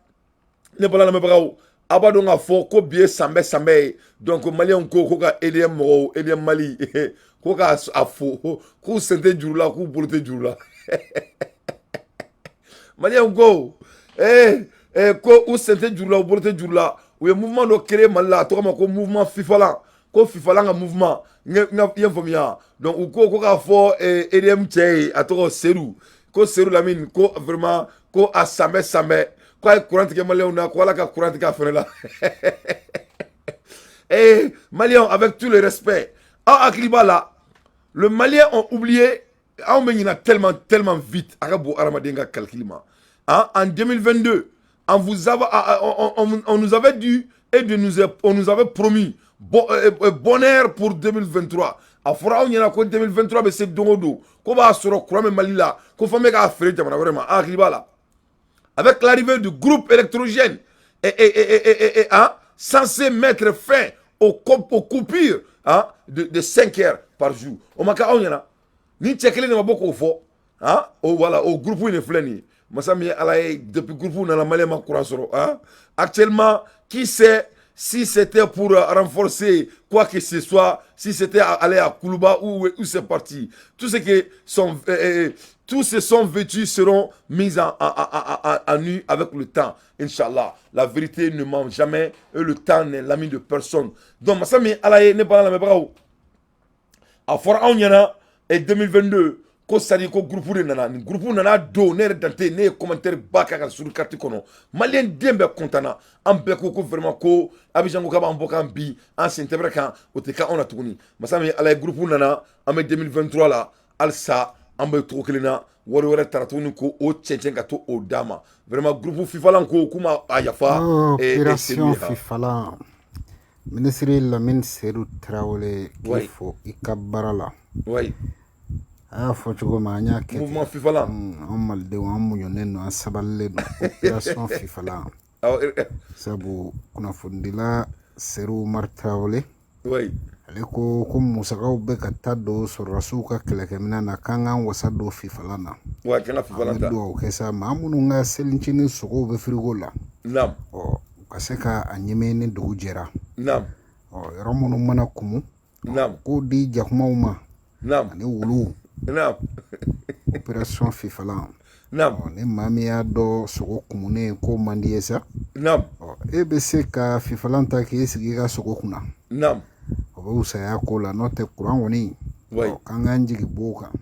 ne bala lamɛnbagaw, a b'a dɔn k'a fɔ ko bi ye sanbɛ sanbɛ ye. Donc maliyɛnw ko ka EDM mɔgɔw, EDM Mali, ko k'a a fo k'u sen tɛ juru la, k'u bolo tɛ juru la. Maliyɛnw ko ko u sen tɛ juru la, u bolo tɛ juru la. U ye mouvement dɔ créer Mali la, a tɔgɔ ma ko mouvement Fifalan, ko Fifalan ka mouvement. N ye faamuya. Donc u ko k'a fɔ EDM cɛ ye, a tɔgɔ Seydou, ko Seydou Lamine, ko vraiment ko a sanbɛ sanbɛ, ko a ye courant tigɛ maliyɛnw na, ko Ala ka courant tigɛ a fɛnɛ la. Maliyɛnw, avec tout le respect, aw hakili b'a la, le Malien ont oublié. Anw bɛ ɲina tellement tellement vite, a ka bon hadamaden ka calcul ma. Hein? En 2022, on nous avait dit et de nous on nous avait promis bon, bonheur pour 2023. A fɔra anw ɲɛna ko 2023 bɛ se don o don, ko b'a sɔrɔ courant bɛ Mali la, ko fɛn bɛ k'a feere jamana wɛrɛ ma. An hakili b'a la, avec l'arrivée du groupe électrogène et, hein, censé mettre fin aux coupures, hein, de 5 heures par jour, o ma kɛ anw ɲɛna. Ni cɛ kelen de ma bɔ k'o fɔ, hein, o voilà, o groupe in de filɛ nin ye. Masa min ye Ala ye, depuis groupe nana, Malien ma courant sɔrɔ, hein. Actuellement, qui sait si c'était pour renforcer quoi que ce soit, si c'était aller à Koulouba ou c'est parti. Tout ce qui sont, tous ces sont vêtus seront mis en nu avec le temps. Inch'Allah. La vérité ne ment jamais et le temps n'est l'ami de personne. Donc, masa min Ala ye, ne bala lamɛnbagaw, a fɔra anw ɲɛna et 2022 ko sadi ko groupe de nana. Nin groupe nana don, ne yɛrɛ Dante, ne ye commentaire ba kɛ ka sur carte kɔnɔ. Maliyɛn den bɛɛ content na. An bɛɛ ko ko vraiment ko Abidjan ko k'a b'an bɔ kan bi, an sen tɛ bɛrɛ kan, o tɛ kɛ anw na tuguni. Masa min Ala ye, groupe nana, an bɛ 2023 la halisa, an bɛ cogo kelen na. Wari wɛrɛ tara tuguni ko o cɛncɛn ka to o d'a ma. Vraiment, groupe Fifalan ko k'u ma a yafa. Opération Fifalan, minisiri Lamine Seydou Traoré, k'i fo i ka baara la. A y'a fɔ cogo min, an y'a kɛ. Mouvement Fifalan. An malidenw, an muɲunen don, an sabalilen don. Opération Fifalan, sabu kunnafonidila Seydou Umar Traoré. Ale ko ko musakaw bɛ ka taa don sɔrɔdasiw ka kɛlɛkɛminɛn na, k'an k'an wasa don fifalan na. Wa k'an ka fifalan ta. An bɛ dugawu kɛ sa, maa minnu ka selincinin sogow bɛ firigo la. Ɔ, u ka se ka a ɲimi ni dugu jɛra. Ɔ, yɔrɔ minnu mana kumu. K'o di jakumaw ma. Ani wuluw. Opération fifalan. Ni maa min y'a dɔn sogo kumunen k'o man di ye sa. Ɔ, e bɛ se ka fifalan ta k'i sigi i ka sogo kunna. O bɛ wusaya ko la, n'o tɛ kuran kɔni. Ɔ, k'an k'an jigi b'o kan.